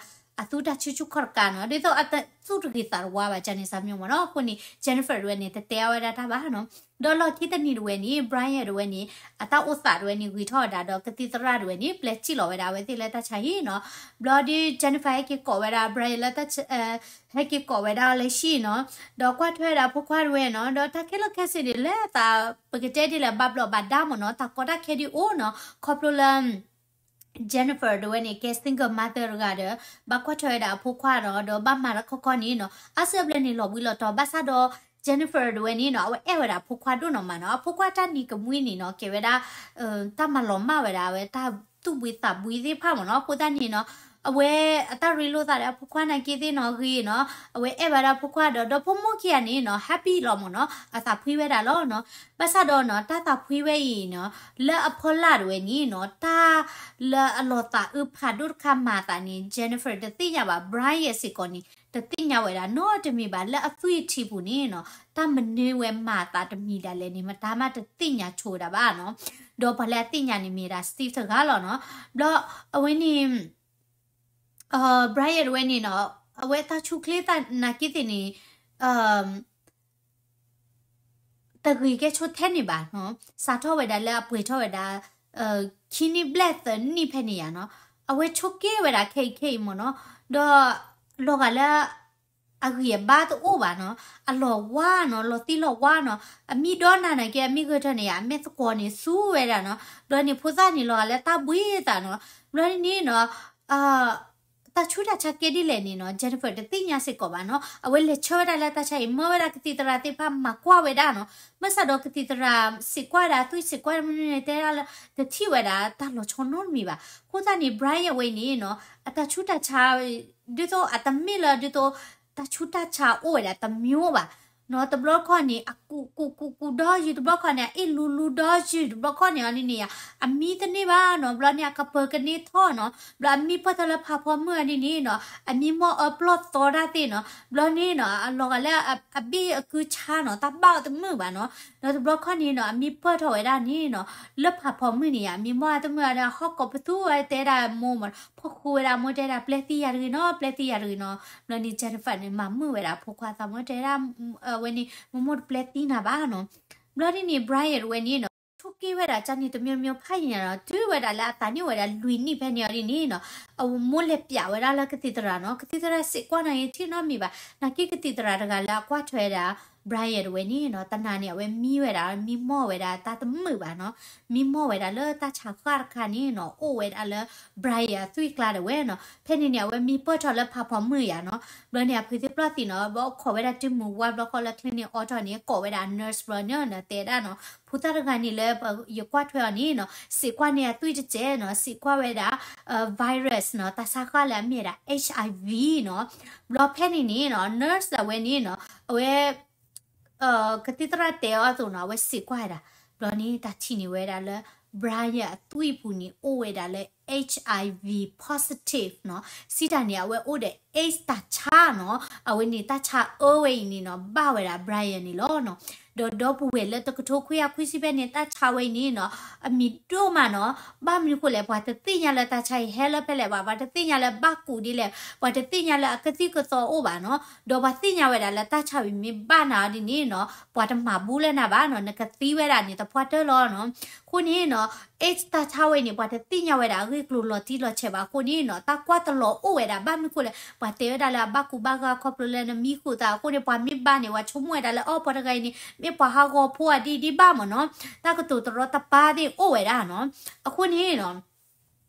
အသူတၢ်ဆူၣ်ဆူၣ်ခီၣ်တကးနီၤ, ဒ်သိးအတသူၣ်တဂ့ၤသးတဝါဘၣ်ကၢန့ၣ် စၢ်မံၤမ့ၢ်နီၤ. အဃိန့ၣ် Jennifer တဝဲန့ၣ် တတဲအီၤဝဲဒၣ်တၢ်ဘၣ်နီၤ. ဒီးလီၢ်ခံတနံၤတဝဲန့ၣ် Brian တဝဲန့ၣ် အတၢ်အိၣ်သးတဝဲန့ၣ်ဂ့ၤထီၣ်ဝဲဒၣ်ဒီး ကသံၣ်သရၣ်တဝဲန့ၣ် ပျဲစံၣ်လီၤဝဲဒၣ်အဝဲသ့ၣ်လၢတၢ်ဆါဟံၣ်နီၤ. ဘျီဒီး Jennifer ဟဲက့ၤကိးဝဲဒၣ် Brian လၢ ဟဲက့ၤကိးဝဲဒၣ်အီၤလၢဟံၣ်နီၤ, ဒီးကွၢ်ထွဲဝဲဒၣ်အဖိခွါတဝဲနီၤ, ဒီးတၢ်ခဲလၢာ်ခဲဆ့န့ၣ် လၢအသး ပကတဲဒ်လဲၣ် ဘၣ်ဘျီးဘၣ်ဒါမ့ၢ်နီၤ, တၢ်ကီတၢ်ခဲဒ်အိၣ်နီၤ, ခီဖျိလၢ Jennifer တဝဲန့ၣ် ကဲ single mother တဂၤဒီး ဘၣ်ကွၢ်ထွဲဝဲဒၣ်အဖိခွါနီၤ, ဒီးဘၣ်မၤတၢ်ခီခီန့ၣ်နီၤ, အါစုအဘျဲၣ်န့ၣ် လီၤဘှံးလီၤတီၤ, ဘၣ်ဆၣ်ဒီး Jennifer တဝဲန့ၣ်နီၤ, အဝဲအဲၣ်ဝဲဒၣ်အဖိခွါဒိၣ်နီၢ်မးနီၤ, အဖိခွါတၢ်နံၤကမှံန့ၣ်နီၤ, ကဲဝဲဒၣ် တၢ်မၤလီၤမၢ်ဝဲဒၣ် အဝဲတၢ်သူၣ်ဘှံးသးဘှံးသ့ၣ်တဖၣ်မ့ၢ်နီၤ. အဃိသတးန့ၣ်နီၤ, အဝဲအတၢ်ရ့လိာ်သးဒီးအဖိခွါနာ်က့သ့ၣ်နီၤဂ့ၤနီၤ, အဝဲအဲၣ်ဝဲဒၣ်အဖိခွါဒီး ဒီးဖိမုၣ်ခံဂၤန့ၣ်နီၤ happy လီၤမ့ၢ်နီၤ, အသးဖှံဝဲဒၣ်လီၤနီၤ. ဘၣ်ဆၣ်ဒီးနီၤ, တၢ်သးဖှံဝဲအံၤနီၤ, လၢအဖီလာ်တဝဲန့ၣ်နီၤ, တၢ်လၢအလီၤသးအုးဖးဒိၣ်တခါမၤအသးန့ၣ် Jennifer တသ့ၣ်ညါဘၣ်, Brian စ့ၢ်ကီးန့ၣ် တသ့ၣ်ညါဝဲဒၣ်နီတမံၤဘၣ်, လၢအသွံၣ်အထံပူၤန့ၣ်နီၤ, တၢ်မနုၤဝဲမၤအသးတမံၤဒၣ်လဲာ်န့ၣ် မတၤမးတသ့ၣ်ညါဆိဝဲဒၣ်ဘၣ်နီၤ. ဒီးပှၤလၢအသ့ၣ်ညါန့ၣ်မ့ၢ်ဒၣ် Steve တဂၤလီၤနီၤ. ဘျီအဝဲန့ၣ် Brian တဝဲန့ၣ်နီၤ, အဝဲတၢ်ဆူၣ်ချ့သးနာ်က့သ့ၣ်န့ၣ် တဂ့ၤကဲဆိထဲန့ၣ်ဘၣ်နီၤ, စးထီၣ်ဝဲဒၣ်လၢအပှဲၤထီၣ်ဝဲဒၣ် ခံနံၣ်ဘျဲၣ်သၢနံၣ်ဖဲန့ၣ်ယါနီၤ, အဝဲဆိးက့ဝဲဒၣ်ခဲအံၤခဲအံၤမ့ၢ်နီၤ, ဒီးလီၤဂာ်လၢ အဂံၢ်အဘါတအိၣ်ဘၣ်နီၤ, အလီၤဝါနီၤ, လီၤသံလီၤဝါနီၤ, အမံဒီနၤနာ်က့ အမ့ၢ်ဂဲၤထၢၣ်န့ၣ်ယါ အမဲာ်သကိးန့ၣ်သူဝဲဒၣ်နီၤ, ဘျီန့ၣ်ဖိသၣ်န့ၣ်လီၤဂာ်လၢတၢ်ဘှံးသးနီၤ, ဘျီန့ၣ်နီၤ တၢ်ဆူးတၢ်ဆါကဲဒ်လဲၣ်န့ၣ်နီၤ Jennifer တသ့ၣ်ညါစ့ၢ်ကီးဘၣ်နီၤ, အဝဲလဲၤဆှၢဝဲဒၣ်လၢတၢ်ဆါအံၤ မၢဝဲဒၣ်ကသံၣ်သရၣ်သ့ၣ်တဖၣ်မၤကွၢ်ဝဲဒၣ်နီၤ, ဘၣ်ဆၣ်ဒီးကသံၣ်သရၣ်စံးကွၢ်ဒၣ် သွံၣ်စံးကွၢ်မနုၤန့ၣ် တဲဒၣ်လၢ တထံၣ်ဝဲဒၣ်တၢ်လီၤဆီနီတမံၤဘၣ်, အဃိသတးန့ၣ် Brian ဝဲအံၤန့ၣ်နီၤ အတၢ်ဆူးတၢ်ဆါ ဒ်သိးအတမ့ၢ်လၢဒ်သိး တၢ်ဆူးတၢ်ဆါအိၣ်ဝဲဒၣ်တမျိုးဘၣ် နီၤ တဘျီခီန့ၣ် အကူးကူးကူးကူးဒီးယုၢ် တဘျီခီန့ၣ် အအ့ၣ်လူလူဒီးယုၢ် တဘျီခီန့ၣ်အီၤဒ်န့ၣ်ယါ အမံတန့ၢ်ဘၣ်နီၤ ဘျီန့ၣ် အကပၢၤကန့ၢ်ထီၣ်နီၤ ဘျီအမံပၢၢ်ထီၣ်လၢဖးဖီမုၢ်အီၤဒ်န့ၣ်နီၤ အမံမီၢ်အၢပျီၢ်သီတၢ်သ့ၣ်နီၤ ဘျီန့ၣ်နီၤ အလီၤဂာ်လၢအဘ့ၣ်အကုဆါနီၤ တၢ်ဘၣ်အီၤတမုာ်ဘၣ်နီၤ ဒီးတဘျီခီန့ၣ်နီၤ အမံပၢၢ်ထီၣ်ဝဲဒၣ်န့ၣ်နီၤ လၢဖးဖီမုၢ်န့ၣ်ယါ အမံမီၢ်အတမုာ်ဒီး ဟီၣ်ကိးပသူဝဲတဲဒၣ်မိၢ်မး ဖိဃူဝဲဒၣ်မိၢ်တဲဒၣ် ပျဲသံယၤတဂ့ၤနီၤ ပျဲသံယၤတဂ့ၤနီၤ ဘျီန့ၣ် Jennifer န့ၣ် မၤမုာ်ဝဲဒၣ် ဖိခွါသးမိၢ်တဲဒၣ် အဝဲန့ၣ် မိၢ်မိၢ်တပျဲသံနၤဘၣ်နီၤ ဘျီဒ်န့ၣ် Brian ဝဲန့ၣ်နီၤ ဆိက့ဝဲဒၣ်ကန့ၣ် တမံၤမံၤဖးယံၤနီၤ တုၤဝဲဒၣ်လၢအသးနံၣ်အိၣ်ဝဲဒၣ်လွံၢ်နံၣ်ဖဲန့ၣ်အီၤဒ်န့ၣ်နီၤ အမိၢ်လဲၤပျးဝဲဒၣ်လၢကသံၣ်သရၣ်နီၤ ကသံၣ်သရၣ်စံးကွၢ်နၤအံၤ ထံၣ်နီတမံၤဘၣ် နာ်က့ကသံၣ်သရၣ်တဂၤလၢအကွၢ်ထွဲဒၣ် Brian ဝဲန့ၣ်နီၤ တနၤန့ၣ် အဝဲမံဝဲဒၣ် မံမီၢ်ဝဲဒၣ် တၢ်တမုာ်ဘၣ်နီၤ မံမီၢ်ဝဲဒၣ်လၢတၢ်ဆါဃၣ်တခါန့ၣ်နီၤ အိၣ်ဝဲဒၣ်လၢ Brian အသွံၣ်ကျါဒၣ်ဝဲနီၤ ဖဲန့ၣ်န့ၣ် အဝဲမံပၢၢ်ထီၣ်လၢဖးဖီမုၢ်ယါနီၤ ဘျီန့ၣ် အဖုသ့ၣ်ပျီၢ်သံနီၤ ဘၣ်အိၣ်ခိးဝဲဒၣ်တုၤမုၢ်ဝါဘျီဃီလၢ clinic အီထီၣ်န့ၣ် ကိးဝဲဒၣ် nurse ဘျီန့ၣ်နီၤ တဲဒၣ်နီၤ ဖိသၣ်တဂၤန့ၣ်လၢ ယကွၢ်ထွဲအီၤန့ၣ်နီၤ စံးကွၢ်န့ၢ်အသွံၣ်တစဲးနီၤ စံးကွၢ်ဝဲဒၣ် virus နီၤ တၢ်ဆါဃၣ်လၢအမ့ၢ်ဝဲဒၣ် HIV နီၤ ဘျီဖဲန့ၣ်န့ၣ်နီၤ nurse ဒၣ်ဝဲန့ၣ်နီၤ အဝဲ ကသံၣ်သရၣ်တဲအီၤအသိးနီၤ အဝဲစံးကွၢ်ဝဲဒၣ် ဘျီန့ၣ် တၢ်ထံၣ်န့ၢ်ဝဲဒၣ်လၢ Brian အသွံၣ်ပူၤန့ၣ် အိၣ်ဝဲဒၣ်လၢ HIV positive နီၤ စံးတၢ်န့ၣ် အဝဲအိၣ်ဒီး AIDS တၢ်ဆါနီၤ အဝဲန့ၣ်တၢ်ဆါအၢဝဲအံၤန့ၣ်နီၤ ဘၣ်ဝဲဒၣ် Brian န့ၣ်လီၤနီၤ ဒီးဒီပုၢ်ဝဲၢ်လၢတကထိခွံကယၤခွံဆံဖဲန့ၣ် တၢ်ဆါဝဲအံၤန့ၣ်နီၤ အမံၤဒိၣ်မးနီၤ ဘၣ်မနုၤဃိလဲၣ် ပှၤတသ့ၣ်ညါလၢတၢ်ဆါအံၤဟဲလၢဖဲလဲၣ်ဘၣ် ပှၤတသ့ၣ်ညါလၢဘၣ်ကူးဒ်လဲၣ် ပှၤတသ့ၣ်ညါလၢအကသံၣ်ကသီအိၣ်ဘၣ်နီၤ ဒီးပှၤသ့ၣ်ညါဝဲဒၣ်လၢတၢ်ဆါဝဲမ့ၢ်ဘၣ်နၤအီၤဒ်န့ၣ်နီၤ ပှၤတမၤဘူလၢနၤဘၣ်နီၤ နကသံဝဲဒၣ်န့ၣ် သပှၢ်တၢၢ်လီၤနီၤ အဃိန့ၣ်နီၤ AIDS တၢ်ဆါဝဲန့ၣ် ပှၤတသ့ၣ်ညါဝဲဒၣ်အဂ့ၢ်ကျိၤလီၤတံၢ်လီၤဆဲးဘၣ်အဃိန့ၣ်နီၤ တၢ်ကွၢ်တလီၤအိၣ်ဝဲဒၣ် ဘၣ်မနုၤဃိလဲၣ် ပှၤတဲဝဲဒၣ်လၢအဘၣ်ကူးဘၣ်ဂာ်ခီဖျိလၢနမံဃုာ်သးအဃိန့ၣ် ပှၤမ့ၢ်ဘၣ်န့ၣ် ပှၤဆိကမိၣ်ဝဲဒၣ်လၢ အိ ပှၤတဂၤအံၤန့ၣ် မ့ၢ်ပှၤဟးဂီၤဖိအဒ်ဒ်ဘၣ်မးနီၤ တၢ်ကတိၤတရီတပါသ့ၣ်အိၣ်ဝဲဒၣ်နီၤ အဃိန့ၣ်နီၤ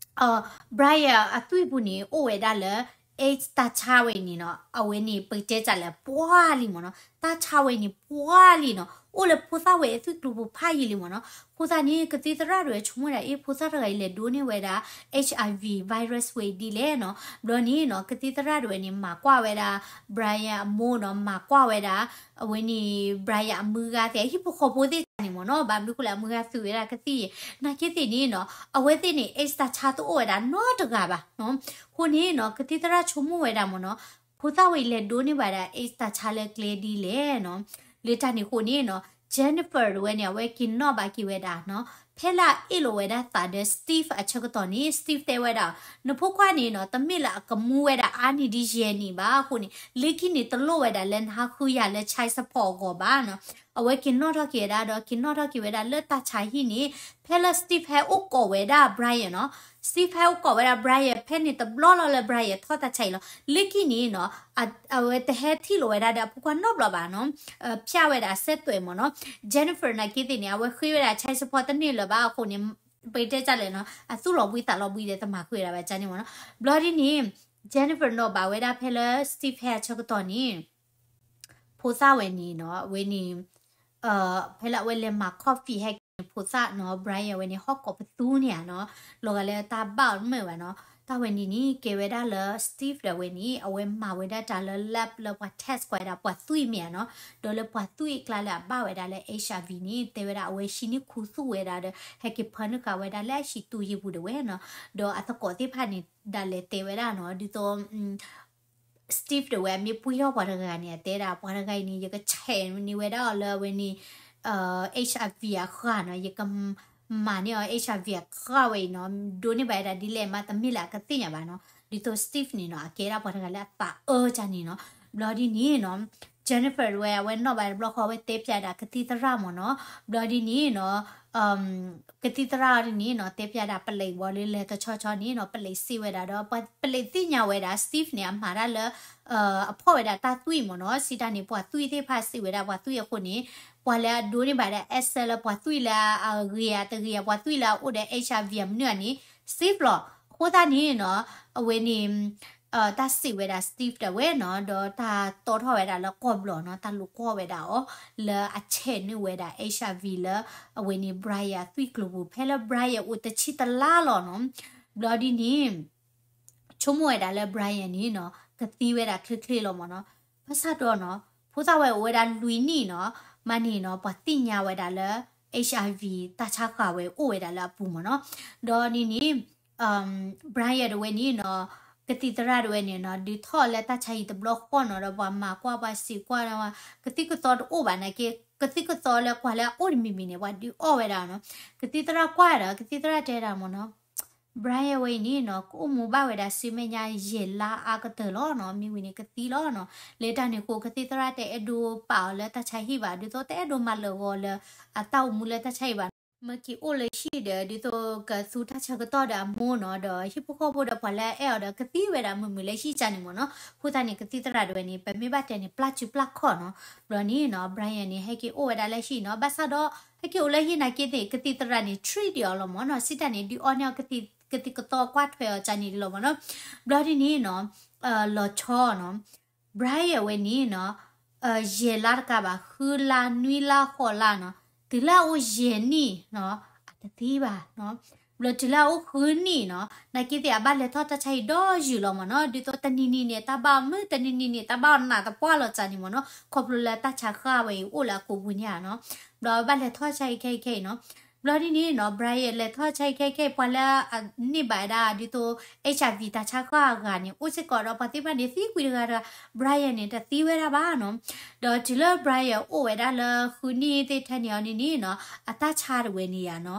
Brian အသွံၣ်ပူၤန့ၣ် အိၣ်ဝဲဒၣ်လၢ AIDS တၢ်ဆါဝဲအံၤန့ၣ်နီၤ အဝဲန့ၣ် ပကတဲတၢ်လၢပှၢ်လံမးနီၤ တၢ်ဆါဝဲန့ၣ်ပှၢ်လံနီၤ အိၣ်လၢဖိသၣ်ဝဲအသွံၣ်ကျိၤပူၤဖးယံာ်လံမးနီၤ အဃိသတးန့ၣ် ကသံၣ်သရၣ်ဒၣ်ဝဲဆိကမိၣ်ဝဲဒၣ် အ့ ဖိသၣ်တဂၤအံၤလဲၤဒိးန့ၢ်ဝဲဒၣ် HIV virus ဝဲအံၤဒ်လဲၣ်နီၤ ဘျီန့ၣ်နီၤ ကသံၣ်သရၣ်ဒၣ်ဝဲန့ၣ် မၤကွၢ်ဝဲဒၣ် Brian အမိၢ်နီၤ မၤကွၢ်ဝဲဒၣ် အဝဲန့ၣ် Brian အမုၢ်ဂၤသ့ၣ် အဟံၣ်ဖိဃီဖိသ့ၣ်တဖၣ်န့ၣ်မးနီၤ ဘၣ်မနုၤဃိလဲၣ် အမုၢ်ဂၤသုးဝဲဒၣ်ကသံၣ်အံၤ နာ်က့သ့ၣ်န့ၣ်နီၤ အဝဲသ့ၣ်န့ၣ် AIDS တၢ်ဆါတအိၣ်ဝဲဒၣ်နီတဂၤဘၣ်နီၤ အဃိန့ၣ်နီၤ ကသံၣ်သရၣ်ဆိကမိၣ်ဝဲဒၣ်မးနီၤ ဖိသၣ်ဝဲအံၤလဲၤဒိးန့ၢ်ဘၣ်ဒၣ် AIDS တၢ်ဆါလၢကျဲဒ်လဲၣ်နီၤ လၢတၢ်န့ၣ်အဃိန့ၣ်နီၤ Jennifer တဝဲန့ၣ် အဝဲက့ၤနီၣ်ဘၣ်က့ၤဝဲဒၣ်နီၤ ဖဲလၢအအ့ၣ်လိာ်ဝဲဒၣ်သးဒီး Steve အဆၢကတီၢ်န့ၣ် Steve တဲဝဲဒၣ် နဖိခွါန့ၣ်နီၤ တမ့ၢ်လၢအကမူဝဲဒၣ်အါနံၣ်ဒ်ယဲၢ်နံၣ်ဘၣ်အဃိန့ၣ် လၢခံန့ၣ်တလိၣ်ဝဲဒၣ်လၢနဟးဃုယၤလၢ child support အဂီၢ်ဘၣ်နီၤ အဝဲက့ၤနီၣ်ထီၣ်က့ၤဝဲဒၣ်ဒီး က့ၤနီၣ်ထီၣ်က့ၤဝဲဒၣ်လၢတၢ်ဆါဟံၣ်န့ၣ် ဖဲလၢ Steve ဟဲအိၣ်ကိးဝဲဒၣ် Brian နီၤ Steve ဟဲအိၣ်ကိးဝဲဒၣ် Brian ဖဲန့ၣ်တဘျီလီၤလၢ Brian ထီၣ်တၢ်ဆါအံၤလီၤ လၢခံန့ၣ်နီၤ အဝဲတဟဲထံၣ်လိာ်ဝဲဒၣ်ဒီးအဖိခွါနီတဘျီဘၣ်နီၤ ဖျါဝဲဒၣ်စဲးသွဲးမးနီၤ Jennifer နာ်က့သ့ၣ်န့ၣ် အဝဲဃ့ဝဲဒၣ် child support တန့ၢ်လၢၤဘၣ်အဃိန့ၣ် ပတဲတၢ်လဲၣ်နီၤ အသူၣ်လီၤဘှံးသးလီၤဘှံးဒီးတမၤဃုာ်ဝဲဒၣ်ဘၣ်န့ၣ်မးနီၤ ဘျီဒ်န့ၣ် Jennifer နီၣ်ဘၣ်ဝဲဒၣ်ဖဲလၢ Steve ဟဲအဆၢကတီၢ်န့ၣ် ဖိသၣ်ဝဲန့ၣ်နီၤ အဝဲန့ၣ် ဖဲလၢအဝဲလဲၤမၤ coffee ဟဲက့ၤန့ၣ် ဖိသၣ်နီၤ Brian ဝဲန့ၣ် ဟီၣ်ကိးပသူန့ၣ်ဧါနီၤ လီၤဂာ်လၢတၢ်ဘၣ်အီၤတမုာ်ဘၣ်နီၤ တၢ်ဝဲန့ၣ်န့ၣ် ကဲဝဲဒၣ်လၢ Steve ဒီးဝဲန့ၣ် အဝဲမၤဝဲဒၣ်တၢ်လၢ lab လၢပှၤ test ကွၢ်ဝဲဒၣ်ပှၤသွံၣ်မ့ၢ်ဧါနီၤ ဒီးလၢပှၤသွံၣ်အကျါလၢအဘၣ်ဝဲဒၣ်လၢ HIV န့ၣ် တဲဝဲဒၣ်အဝဲဟံးန့ၢ်ခူသူၣ်ဝဲဒၣ်ဒီး ဟဲက့ၤဖၢနုာ်ဃာ်ဝဲဒၣ်လၢအဟံၣ်တူၢ်ယံၤပူၤဒၣ်ဝဲနီၤ ဒီးအသကိးသ့ၣ်တဖၣ်န့ၣ် ဒၣ်လဲာ်တဲဝဲဒၣ်နီၤ ဒ်သိး Steve ဒၣ်ဝဲအမ့ၢ်ပှံၢ်ထီၣ်ပှၤတဂၤန့ၣ် အတဲဒၣ် ပှၤတဂၤအံၤန့ၣ် ယကဆဲးန့ၢ်ဝဲဒၣ်အီၤလၢအဝဲန့ၣ် HIV အဃၢ်နီၤ ယကမၤန့ၢ်အီၤ HIV အဃၢ်ဝဲအံၤနီၤ ဒိးန့ၢ်ဘၣ်ဝဲဒၣ်ဒ်လဲၣ်မး တမ့ၢ်လၢအကသ့ၣ်ညါဘၣ်နီၤ ဒ်သိး Steve န့ၣ်နီၤ အကဲဒၣ်ပှၤတဂၤလၢအသးအၢကၢ်န့ၣ်နီၤ ဘျီဒ်န့ၣ်နီၤ Jennifer ဒၣ်ဝဲ အဝဲနီၣ်ဘၣ်တဘျီဃီ အဝဲတဲဖျါဒၣ်ကသံၣ်သရၣ်မးနီၤ ဘျီဒ်န့ၣ်နီၤ ကသံၣ်သရၣ်ဒ်န့ၣ်နီၤ တဲဖျါဒၣ်ပလံးဘီလၢလဲၤတဆီဆီန့ၣ်နီၤ ပလံးစံးဝဲဒၣ်ဒီး ပလံးသ့ၣ်ညါဝဲဒၣ် Steve န့ၣ် အမၤတၢ်လၢ အဖီၣ်ဝဲဒၣ်တၢ်သွံၣ်မးနီၤ စံးတၢ်န့ၣ် ပှၤသွံၣ်သ့ၣ်တဖၣ်စံးဝဲဒၣ်ပှၤသွံၣ်အဃိန့ၣ် ပှၤလၢအဒိးန့ၢ်ဘၣ်ဒၣ် access လၢပှၤသွံၣ်လၢအဂ့ၤဧါတဂ့ၤဧါ ပှၤသွံၣ်လၢအအိၣ်ဒီး HIV အမနုၤဧါန့ၣ် Steve လီၤ အဃိသတးန့ၣ်နီၤ အဝဲန့ၣ် တၢ်စံးဝဲဒၣ် Steve ဒၣ်ဝဲနီၤ ဒီးတၢ်တီထီၣ်ဝဲဒၣ်လၢကီၢ်ဘျီနီၤ တၢ်လူၤကွီၢ်ဝဲဒၣ်အီၤ လၢအဆဲးန့ၢ်ဝဲဒၣ် HIV လၢ အဝဲန့ၣ် Brian အသွံၣ်ကျိၤပူၤ ဖဲလၢ Brian အိၣ်တဆံတလါလီၤနီၤ ဘျီဒ်န့ၣ် ဆိကမိၣ်ဝဲဒၣ်လၢ Brian န့ၣ်နီၤ ကသံဝဲဒၣ်ချ့ချ့လီၤမးနီၤ ဘၣ်ဆၣ်ဒီးနီၤ ဖိသၣ်ဝဲအိၣ်ဝဲဒၣ်လွံၢ်နံၣ်နီၤ, မၤန့ၣ်နီၤ ပှၤသ့ၣ်ညါဝဲဒၣ်လၢ HIV တၢ်ဆါဃၢ်ဝဲအိၣ်ဝဲဒၣ်လၢအပူၤမ့ၢ်နီၤ. ဒီးန့ၣ်န့ၣ် Brian တဝဲန့ၣ်နီၤ, ကသံၣ်သရၣ်တဝဲန့ၣ်နီၤ ဒုးထီၣ်လၢတၢ်ဆါဟံၣ်တဘျီဃီနီၤ ဒီးပှၤမၤကွၢ်ပှၤစံးကွၢ် ကသံၣ်ကသီတအိၣ်ဘၣ်နာ်က့ ကသံၣ်ကသီလၢကွၢ်လၢအအိၣ်တမံၤမံၤန့ၣ် ပှၤဒုးအီၣ်ဝဲဒၣ်နီၤ. ကသံၣ်သရၣ်ကွၢ်ဒီး ကသံၣ်သရၣ်တဲဒၣ်မ့ၢ်နီၤ Brian ဝဲအံၤန့ၣ်နီၤ ကအိၣ်မူဘၣ်ဝဲဒၣ်ဆူမဲာ်ညါယဲၢ်လါအါကတၢၢ်လီၤနီၤ, မ့ၢ်ဝံၤန့ၣ်ကသံလီၤနီၤ. လၢတၢ်န့ၣ်အဃိ ကသံၣ်သရၣ်တအဲၣ်ဒိးပာ်အီၤလၢတၢ်ဆါဟံၣ်ဘၣ်, ဒ်သိးတအဲၣ်ဒိးမၤလၢာ်ဂီၤလၢအတၢ်အိၣ်မူလၢတၢ်ဆါဟံၣ်ဘၣ်နီၤ. မ့ၢ်က့ၤအိၣ်လၢဟံၣ်ဒီး ဒ်သိးကသူတၢ်ဆၢကတီၢ်ဒီးအမိၢ်နီၤ, ဒီးဟံၣ်ဖိဃီဖိဒီးပှၤလၢအအဲၣ်အီၤဒီး ကသံဝဲဒၣ်မုာ်မုာ်လၢဟံၣ်ကၢ်န့ၣ်မ့ၢ်နီၤ. အဃိသတးန့ၣ် ကသံၣ်သရၣ်တဝဲန့ၣ် ပမ့ၢ်ဘၣ်တဲန့ၣ် ပျၢ်စုပျၢ်ခီၣ်နီၤ. ဘျီန့ၣ်နီၤ Brian န့ၣ် ဟဲက့ၤအိၣ်ဝဲဒၣ်လၢဟံၣ်နီၤ, ဘၣ်ဆၣ်ဒီး ဟဲက့ၤအိၣ်လၢဟံၣ်နာ်က့သ့ၣ် ကသံၣ်သရၣ်န့ၣ် treat ဒံးအီၤလီၤမ့ၢ်နီၤ, စံးတၢ်န့ၣ် ဒုးအီန့ၢ်အီၤ ကသံၣ်ကသီကွၢ်ထွဲအီၤကၢ်န့ၣ်လီၤမ့ၢ်နီၤ. ဘျီဒ်န့ၣ်နီၤ လီၤဆီနီၤ Brian ဝဲန့ၣ်နီၤ ယဲၢ်လါတကးဘၣ် ဃုလါ နွံလါ ဃိးလါနီၤ, တုၤလၢအအိၣ်ယဲၢ်နံၣ်နီၤ အတသံဘၣ်နီၤ. ဘျီတုၤလၢအအိၣ်ဃုနံၣ်နီၤ နာ်က့သ့ၣ်အဘၣ်လဲၤထီၣ်တၢ်ဆါဟံၣ်ဒီယုၢ်လီၤမ့ၢ်နီၤ, ဒ်သိးတနံၤနံၤန့ၣ် တၢ်ဘၣ်အီၤမုာ် တနံၤနံၤန့ၣ် တၢ်ဘၣ်အီၤနးတပှၢ်လီၤကၢ်န့ၣ်မ့ၢ်နီၤ, ခီဖျိလၢတၢ်ဆါဃၢ်ဝဲအံၤအိၣ်လၢအကိာ်ပူၤန့ၣ်ဧါနီၤ. ဘျီဘၣ်လဲၤထီၣ်တၢ်ဆါဟံၣ်ခဲအံၤခဲအံၤနီၤ. ဘျီဒ်န့ၣ်နီၤ Brian လဲၤထီၣ်တၢ်ဆါဟံၣ်ခဲအံၤခဲအံၤ ပှၤလၢအန့ၢ်ဘၣ်ဝဲဒၣ်ဒ်သိး HIV တၢ်ဆါဃၢ်အဂၤန့ၣ် အိၣ်စ့ၢ်ကီးဒီးပှၤသ့ၣ်တဖၣ်န့ၣ် သံကွံာ်တဂၤတဂၤ, Brian န့ၣ် တသံဝဲဒၣ်ဘၣ်နီၤ. ဒီးတုၤလၢ Brian အိၣ်ဝဲဒၣ်လၢဃုနံၣ်သ့ၣ်ထဲန့ၣ်အီၤန့ၣ်န့ၣ်နီၤ အတၢ်ဆါတဝဲန့ၣ်ယါနီၤ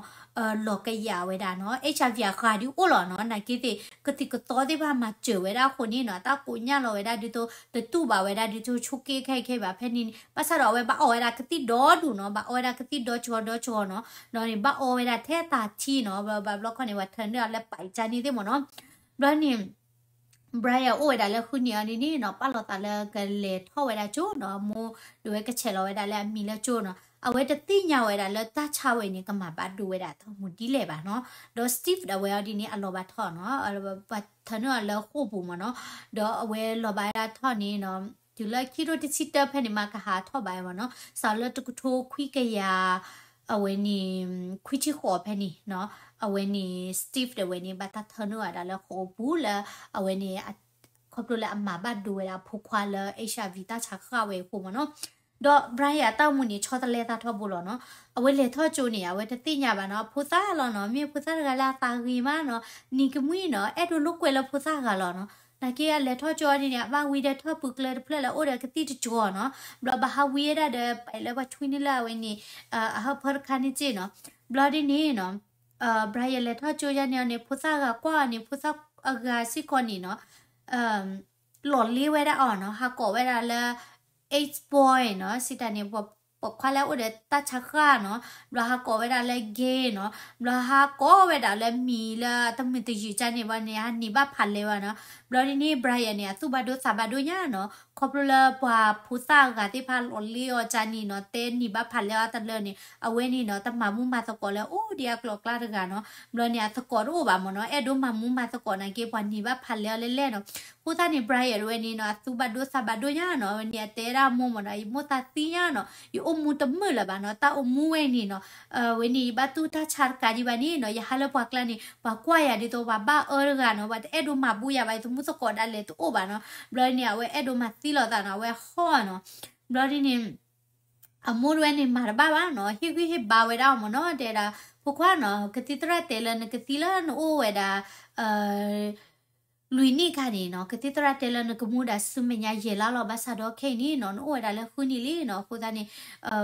လီၤကယးဝဲဒၣ်နီၤ, HIV အဃၢ်ဒုးအိၣ်လီၤနီၤ, နာ်က့သ့ၣ် ကသံၣ်ကသီသ့ၣ်တဖၣ်မၤစၢၤဝဲဒၣ်အဃိန့ၣ်နီၤ အတၢ်ကိးညၣ်လီၤဝဲဒၣ်ဒ်သိး တတူၢ်ဘၣ်ဝဲဒၣ်ဒ်သိးဆိးက့ခဲအံၤခဲအံၤဘၣ်ဖဲန့ၣ်န့ၣ်, ဘၣ်ဆၣ်ဒီးအဝဲဘၣ်အီဝဲဒၣ်ကသံၣ်ဒီဒူၣ်နီၤ, ဘၣ်အီဝဲဒၣ်ကသံၣ်ဒီကၠီဒီကၠီနီၤ, ဒီးန့ၣ်ဘၣ်အီဝဲဒၣ်ထဲတၢ်ထံနီၤ, ဘျီဘျီခီန့ၣ် ပှၤထၢနုာ်အီၤလၢပာ်ကၢ်န့ၣ်သ့ၣ်မ့ၢ်နီၤ. ဘျီန့ၣ် Brian အိၣ်ဝဲဒၣ်လၢဃုနံၣ်အီၤန့ၣ်န့ၣ်နီၤ ပာ်လီၤသးလၢကလဲၤထီၣ်ဝဲဒၣ်ကၠိနီၤ, အမိၢ်ဒုးဝဲကဆဲးလီၤဝဲဒၣ်လၢအမံၤလၢကၠိနီၤ, အဝဲတသ့ၣ်ညါဝဲဒၣ်လၢတၢ်ဆါဝဲန့ၣ် ကမၤဘၣ်ဒိဝဲဒၣ်တၢ်အိၣ်မူဒ်လဲၣ်ဘၣ်နီၤ. ဒီး Steve ဒၣ်ဝဲအီၤဒ်န့ၣ် အလီၤဘၣ်ထီၣ်နီၤ, ပှၤထၢနုာ်အီၤလၢဃိာ်ပူၤမ့ၢ်နီၤ, ဒီးအဝဲလီၤဘၣ်ဝဲဒၣ်ထီၣ်န့ၣ်နီၤ, တုၤလၢခံထိတဆံတၢဖဲန့ၣ်မးကဟးထီၣ်ဘၣ်ဝဲမ့ၢ်နီၤ, စးလၢတကထိခွံကယၤ အဝဲန့ၣ် ခွံဆံဃိးဖဲန့ၣ်နီၤ, အဝဲန့ၣ် Steve ဒၣ်ဝဲန့ၣ် ဘၣ်တၢ်ထၢနုာ်ဝဲဒၣ်လၢဃိာ်ပူၤလၢ အဝဲန့ၣ် ခီဖျိလၢအမၤဘၣ်ဒိဝဲဒၣ်အဖိခွါလၢ HIV တၢ်ဆါဃၢ်ဝဲအဃိမ့ၢ်နီၤ. ဒီး Brian အတၢ်အိၣ်မူန့ၣ် ဆီတလဲသးထီဘိလီၤနီၤ. အဝဲလဲၤထီၣ်ကၠိန့ၣ် အဝဲတသ့ၣ်ညါဘၣ်နီၤ, အဖိသၣ်လီၤနီၤ, မ့ၢ်အဖိသၣ်တဂၤလၢအသးဂ့ၤမးနီၤ, နံၤကမှံနီၤ, အဲၣ်ဒိးလိာ်ကွဲလၢဖိသၣ်ဂၤလီၤနီၤ. နာ်က့အလဲၤထီၣ်ကၠိအီၤန့ၣ်န့ၣ် အဘၣ်ဝံဒီးထီၣ်ပူၤကျၢၤတဖျၢၣ်လၢအိၣ်ဒီးကသံၣ်တကၠီနီၤ, ဘျီဘၣ်ဟးဝံဝဲဒၣ်ဒီး ပာ်လၢပှၤဆွံန့ၢ်လၢအဝဲန့ၣ် အဟၢဖၢတခါန့ၣ်က့နီၤ. ဘျီဒ်န့ၣ်နီၤ Brian လဲၤထီၣ်ကၠိယါန့ၣ်အီၤန့ၣ် ဖိသၣ်ဂၤကွၢ်အီၤန့ၣ် ဖိသၣ်အဂၤစ့ၢ်ကီးန့ၣ်နီၤ လီၤလ့ဝဲဒၣ်အီၤနီၤ, ဟးကိးဝဲဒၣ်လၢ AIDS boy နီၤ, စံးတၢ်န့ၣ် ပိာ်ခွါလၢအအိၣ်ဒီးတၢ်ဆါဃၢ်နီၤ, ဘျီဟးကိးဝဲဒၣ်လၢ gay နီၤ, ဘျီဟးကိးဝဲဒၣ်လၢမံၤလၢတမုာ်တယုာ်ကၢ်န့ၣ်ဘၣ်န့ၣ် ဟးနံၤဘၣ်ဖးလဲဝဲနီၤ. ဘျီဒ်န့ၣ် Brian န့ၣ် အသူၣ်ဘၣ်ဒိသးဘၣ်ဒိညါနီၤ, ခီဖျိလၢပှၤဖိသၣ်အဂၤသ့ၣ်တဖၣ်လီၤလ့အီၤကၢ်န့ၣ်နီၤ, တဲနံၤဘၣ်ဖးလဲအီၤတလၢန့ၣ် အဝဲန့ၣ်နီၤ တမၤမူမၤသကိးလၢအိၣ်ဒံးအကျိၤအကျါတဂၤနီၤ. ဘျီန့ၣ် အသကိးတအိၣ်ဘၣ်မ့ၢ်နီၤ, အဲၣ်ဒိးမၤမူမၤသကိးနာ်က့ ပှၤနံၤဘၣ်ဖးလဲအီၤလဲၣ်လဲၣ်နီၤ. အဃိသတးန့ၣ် Brian တဝဲန့ၣ်နီၤ အသူၣ်ဘၣ်ဒိသးဘၣ်ဒိညါနီၤ, ဝဲန့ၣ်အတဲဒၣ်မိၢ်မ့ၢ်နီၤ, ယမိၢ်သးသံညါနီၤ, ယအိၣ်မူတမုာ်လၢၤဘၣ်နီၤ, တၢ်အိၣ်မူဝဲန့ၣ်နီၤ ဝဲန့ၣ် ယဘၣ်တူၢ်တၢ်ဆါတကးဒံးဘၣ်န့ၣ်နီၤ, ယဟးလၢပှၤကျါန့ၣ် ပှၤကွၢ်ယၤဒ်သိးပှၤဘၣ်အၢတဂၤနီၤ, ပှၤတအဲၣ်ဒိးမၤဘူးယၤဘၣ်, ယသမူသကိးဒၣ်လဲာ်တအိၣ်ဘၣ်နီၤ. ဘျီန့ၣ် အဝဲအဲၣ်ဒိးမၤသံလိာ်သးနီၤ, အဝဲဟီၣ်နီၤ. ဘျီဒ်န့ၣ် အမိၢ်တဝဲန့ၣ်မၤတဘၣ်ဘၣ်နီၤ, ဟ့ၣ်ဂံၢ်ဟ့ၣ်ဘါဝဲဒၣ်အီၤမ့ၢ်နီၤ, တဲဒၣ် ဖိခွါနီၤ, ကသံၣ်သရၣ်တဲလၢနကသံလၢနအိၣ်ဝဲဒၣ် လွံၢ်နံၣ်ခါန့ၣ်နီၤ, ကသံၣ်သရၣ်တဲလၢနကမူဒါဆူမဲာ်ညါယဲၢ်လါလီၤ, ဘၣ်ဆၣ်ဒီးခဲအံၤန့ၣ်နီၤ နအိၣ်ဝဲဒၣ်လၢဃုနံၣ်လံနီၤ. အဃိသတးန့ၣ်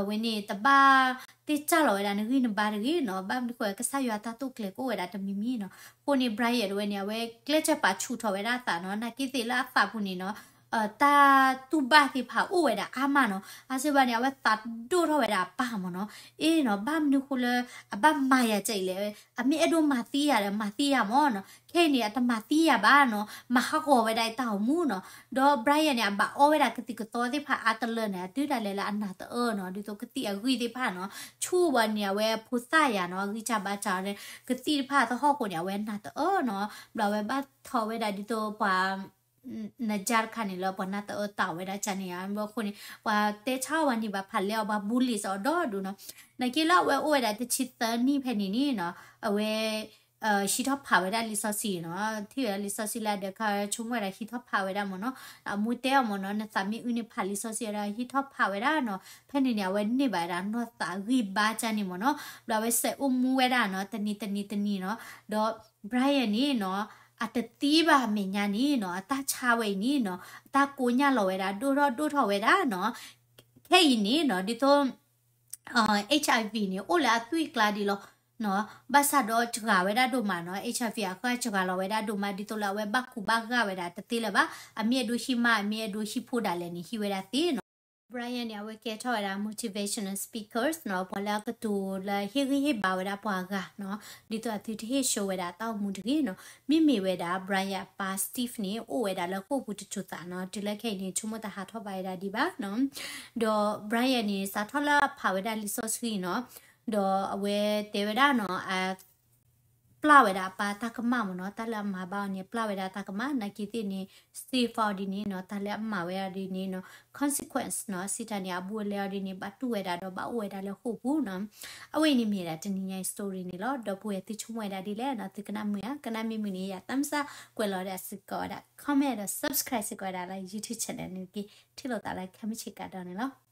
ဝဲန့ၣ်တဘၣ်သ့ၣ်ကၢ်လီၤဝဲဒၣ်နဂံၢ်နဘါတဂ့ၤနီၤ, ဘၣ်မနုၤဃိ ကစၢ်ယွၤတၢ်တိာ်ကျဲၤကအိၣ်ဝဲဒၣ်တမံၤမံၤနီၤ. အဃိန့ၣ် Brian တဝဲန့ၣ် အဝဲကျဲးစၢးပာ်ဆူၣ်ထီၣ်ဝဲဒၣ်အသးနီၤ, နာ်က့သ့ၣ်လၢအသးပူၤန့ၣ်နီၤ တၢ်တူၢ်ဘၣ်သ့ၣ်တဖၣ်အိၣ်ဝဲဒၣ်အါမးနီၤ. အါစ့ၢ်ဘၣ်န့ၣ် အဝဲသးဒိၣ်ထီၣ်ဝဲဒၣ်အပၢ်မ့ၢ်နီၤ. အ့နီၤ ဘၣ်မနုၤဃိလၢ အဘၣ်မၤယၤဒ်အံၤလဲၣ်, အမ့ၢ်အဲၣ်ဒိးမၤသံယၤဒီး မၤသံယၤမ့ၢ်နီၤ, ခဲအံၤန့ၣ် အတမၤသံယၤဘၣ်နီၤ, မၤဟးဂီၤဝဲဒၣ်အတၢ်အိၣ်မူနီၤ. ဒီး Brian န့ၣ် အဘၣ်အီဝဲဒၣ်ကသံၣ်ကသီသ့ၣ်တဖၣ်အါတလၢန့ၣ် အတုၤဒၣ်လဲာ်လၢအနၢ်တအၢနီၤ, ဒ်သိးကသံၣ်အဂံၢ်သ့ၣ်တဖၣ်နီၤ, ဆူၣ်ဘၣ်န့ၣ် အဝဲဖိသၣ်ယၤနီၤ, အဂံၢ်စၢ်ဘါစၢ်န့ၣ် ကသံၣ်တဖၣ်သဟီၣ်ဃိန့ၣ် အဝဲနၢ်တအၢနီၤ. ဘျီအဝဲဘၣ်ထီၣ်ဝဲဒၣ်ဒ်သိးပှၤ နကၢ်တခါန့ၣ်လၢပှၤနၢ်တအၢတၢ်ဝဲဒၣ်ကၢ်န့ၣ်ဧါ, ဘျီအဃိန့ၣ် ပှၤတဲဆါအီၤ ပှၤနံၤဘၣ်ဖးလဲအီၤ ပှၤ bully အီၤဒီဒူၣ်နီၤ. နာ်က့လၢအဝဲအိၣ်ဝဲဒၣ်တဆံသၢနံၣ်ဖဲန့ၣ်န့ၣ်နီၤ, အဝဲ ဟံးထီၣ်ဖးဝဲဒၣ်လံာ်စီဆှံနီၤ, ထံၣ်ဝဲဒၣ်လံာ်စီဆှံလၢအဒၢးခါ ဆိကမိၣ်ဝဲဒၣ်ဟံးထီၣ်ဖးဝဲဒၣ်မ့ၢ်နီၤ, အမိၢ်တဲအီၤမ့ၢ်နီၤ, နသးမ့ၢ်အုၣ်န့ၣ်ဖးလံာ်စီဆှံဝဲဒၣ် ဟံးထီၣ်ဖးဝဲဒၣ်နီၤ, ဖဲန့ၣ်န့ၣ် အဝဲန့ၢ်ဘၣ်ဝဲဒၣ်နီၢ်သးဂံၢ်ဘါကၢ်န့ၣ်မ့ၢ်နီၤ, ဘျီအဝဲစဲးအိၣ်မူဝဲဒၣ်နီၤ, တနံၤတနံၤတနံၤနီၤ, ဒီး Brian န့ၣ်နီၤ, အတသံဘၣ်အမဲာ်ညါန့ၣ်နီၤ, အတၢ်ဆါဝဲအံၤန့ၣ်နီၤ, အတၢ်ကိညၢ်လီၤဝဲဒၣ် ဒိၣ်ထီၣ်ဒိၣ်ထီၣ်ဝဲဒၣ်နီၤ, ခဲအံၤန့ၣ်နီၤ, ဒ်သိး HIV န့ၣ် အိၣ်လၢအသွံၣ်အကျါဒံးလီၤ, ဘၣ်ဆၣ်ဒီးစှၤဝဲဒၣ်ဒိၣ်မးနီၤ, HIV အဃၢ်စှၤလီၤဝဲဒၣ်ဒိၣ်မး ဒ်သိးလၢအဝဲဘၣ်ကူဘၣ်ဂာ်ဝဲဒၣ်တသ့လၢၤဘၣ်, အမ့ၢ်အဒိဟံၣ်မါ အမ့ၢ်အဒိဟံၣ်ဖိဒၣ်လဲာ်န့ၣ် ဟံးဝဲဒၣ်သ့နီၤ. Brian န့ၣ် အဝဲကဲထီၣ်ဝဲဒၣ် motivational speakers နီၤ, ပှၤလၢအကတိၤလၢဟ့ၣ်ဂံၢ်ဟ့ၣ်ဘါဝဲဒၣ်ပှၤဂၤနီၤ, ဒ်သိးအသုတဟ့ၣ်ဆှၢဝဲဒၣ်တၢ်အိၣ်မူတဂ့ၤနီၤ, မ့မ့ၢ်ဝဲဒၣ် Brian အပၢ် Steve န့ၣ် အိၣ်ဝဲဒၣ်လၢဃိာ်ပူၤတစိၤသးနီၤ, တုၤလၢခဲအံၤန့ၣ် ဆိကမိၣ်တဟးထီၣ်ဘၣ်ဝဲဒၣ်ဒံးဘၣ်နီၤ, ဒီး Brian န့ၣ် စးထီၣ်လၢအဖးဝဲဒၣ်လံာ်စီဆှံနီၤ, ဒီးအဝဲတဲဝဲဒၣ်နီၤ, အ ပျၢ်ဝဲဒၣ်အပၢ်တၢ်ကမၣ်မ့ၢ်နီၤ, တၢ်လၢအမၤဘၣ်အီၤန့ၣ် ပျၢ်ဝဲဒၣ်တၢ်ကမၣ်, နာ်က့သ့ၣ်န့ၣ် save အီၤဒ်န့ၣ်နီၤ, တၢ်လၢအမၤဝဲအီၤဒ်န့ၣ်နီၤ, consequence နီၤ, စံးတၢ်န့ၣ် အဘူးအလဲအီၤဒ်န့ၣ် ဘၣ်တူၢ်ဝဲဒၣ်ဒီးဘၣ်အိၣ်ဝဲဒၣ်လၢဃိာ်ပူၤနီၤ. အဝဲအံၤန့ၣ်မ့ၢ်ဝဲဒၣ်တနံၤညါအံၤ story န့ၣ်လီၤ. ဒီပုၢ်ဝဲၢ်သုဆိကမိၣ်ဝဲဒၣ်ဒ်လဲၣ်နီၤ, သုကနၣ်မုာ်ဧါ, ကနၣ်မ့ၢ်မုာ်န့ၣ် ယတၢ်မုၢ်ဆါ ကွဲးလီၤဒၣ်စ့ၢ်ကီးဝဲဒၣ် comment ဒီး subscribe စ့ၢ်ကီးဝဲဒၣ်လၢ YouTube channel န့ၣ်တက့ၢ်. ထံၣ်လိာ်သးလၢခဲမုၢ်ဆ့ၣ်ကဒီးန့ၣ်လီၤ.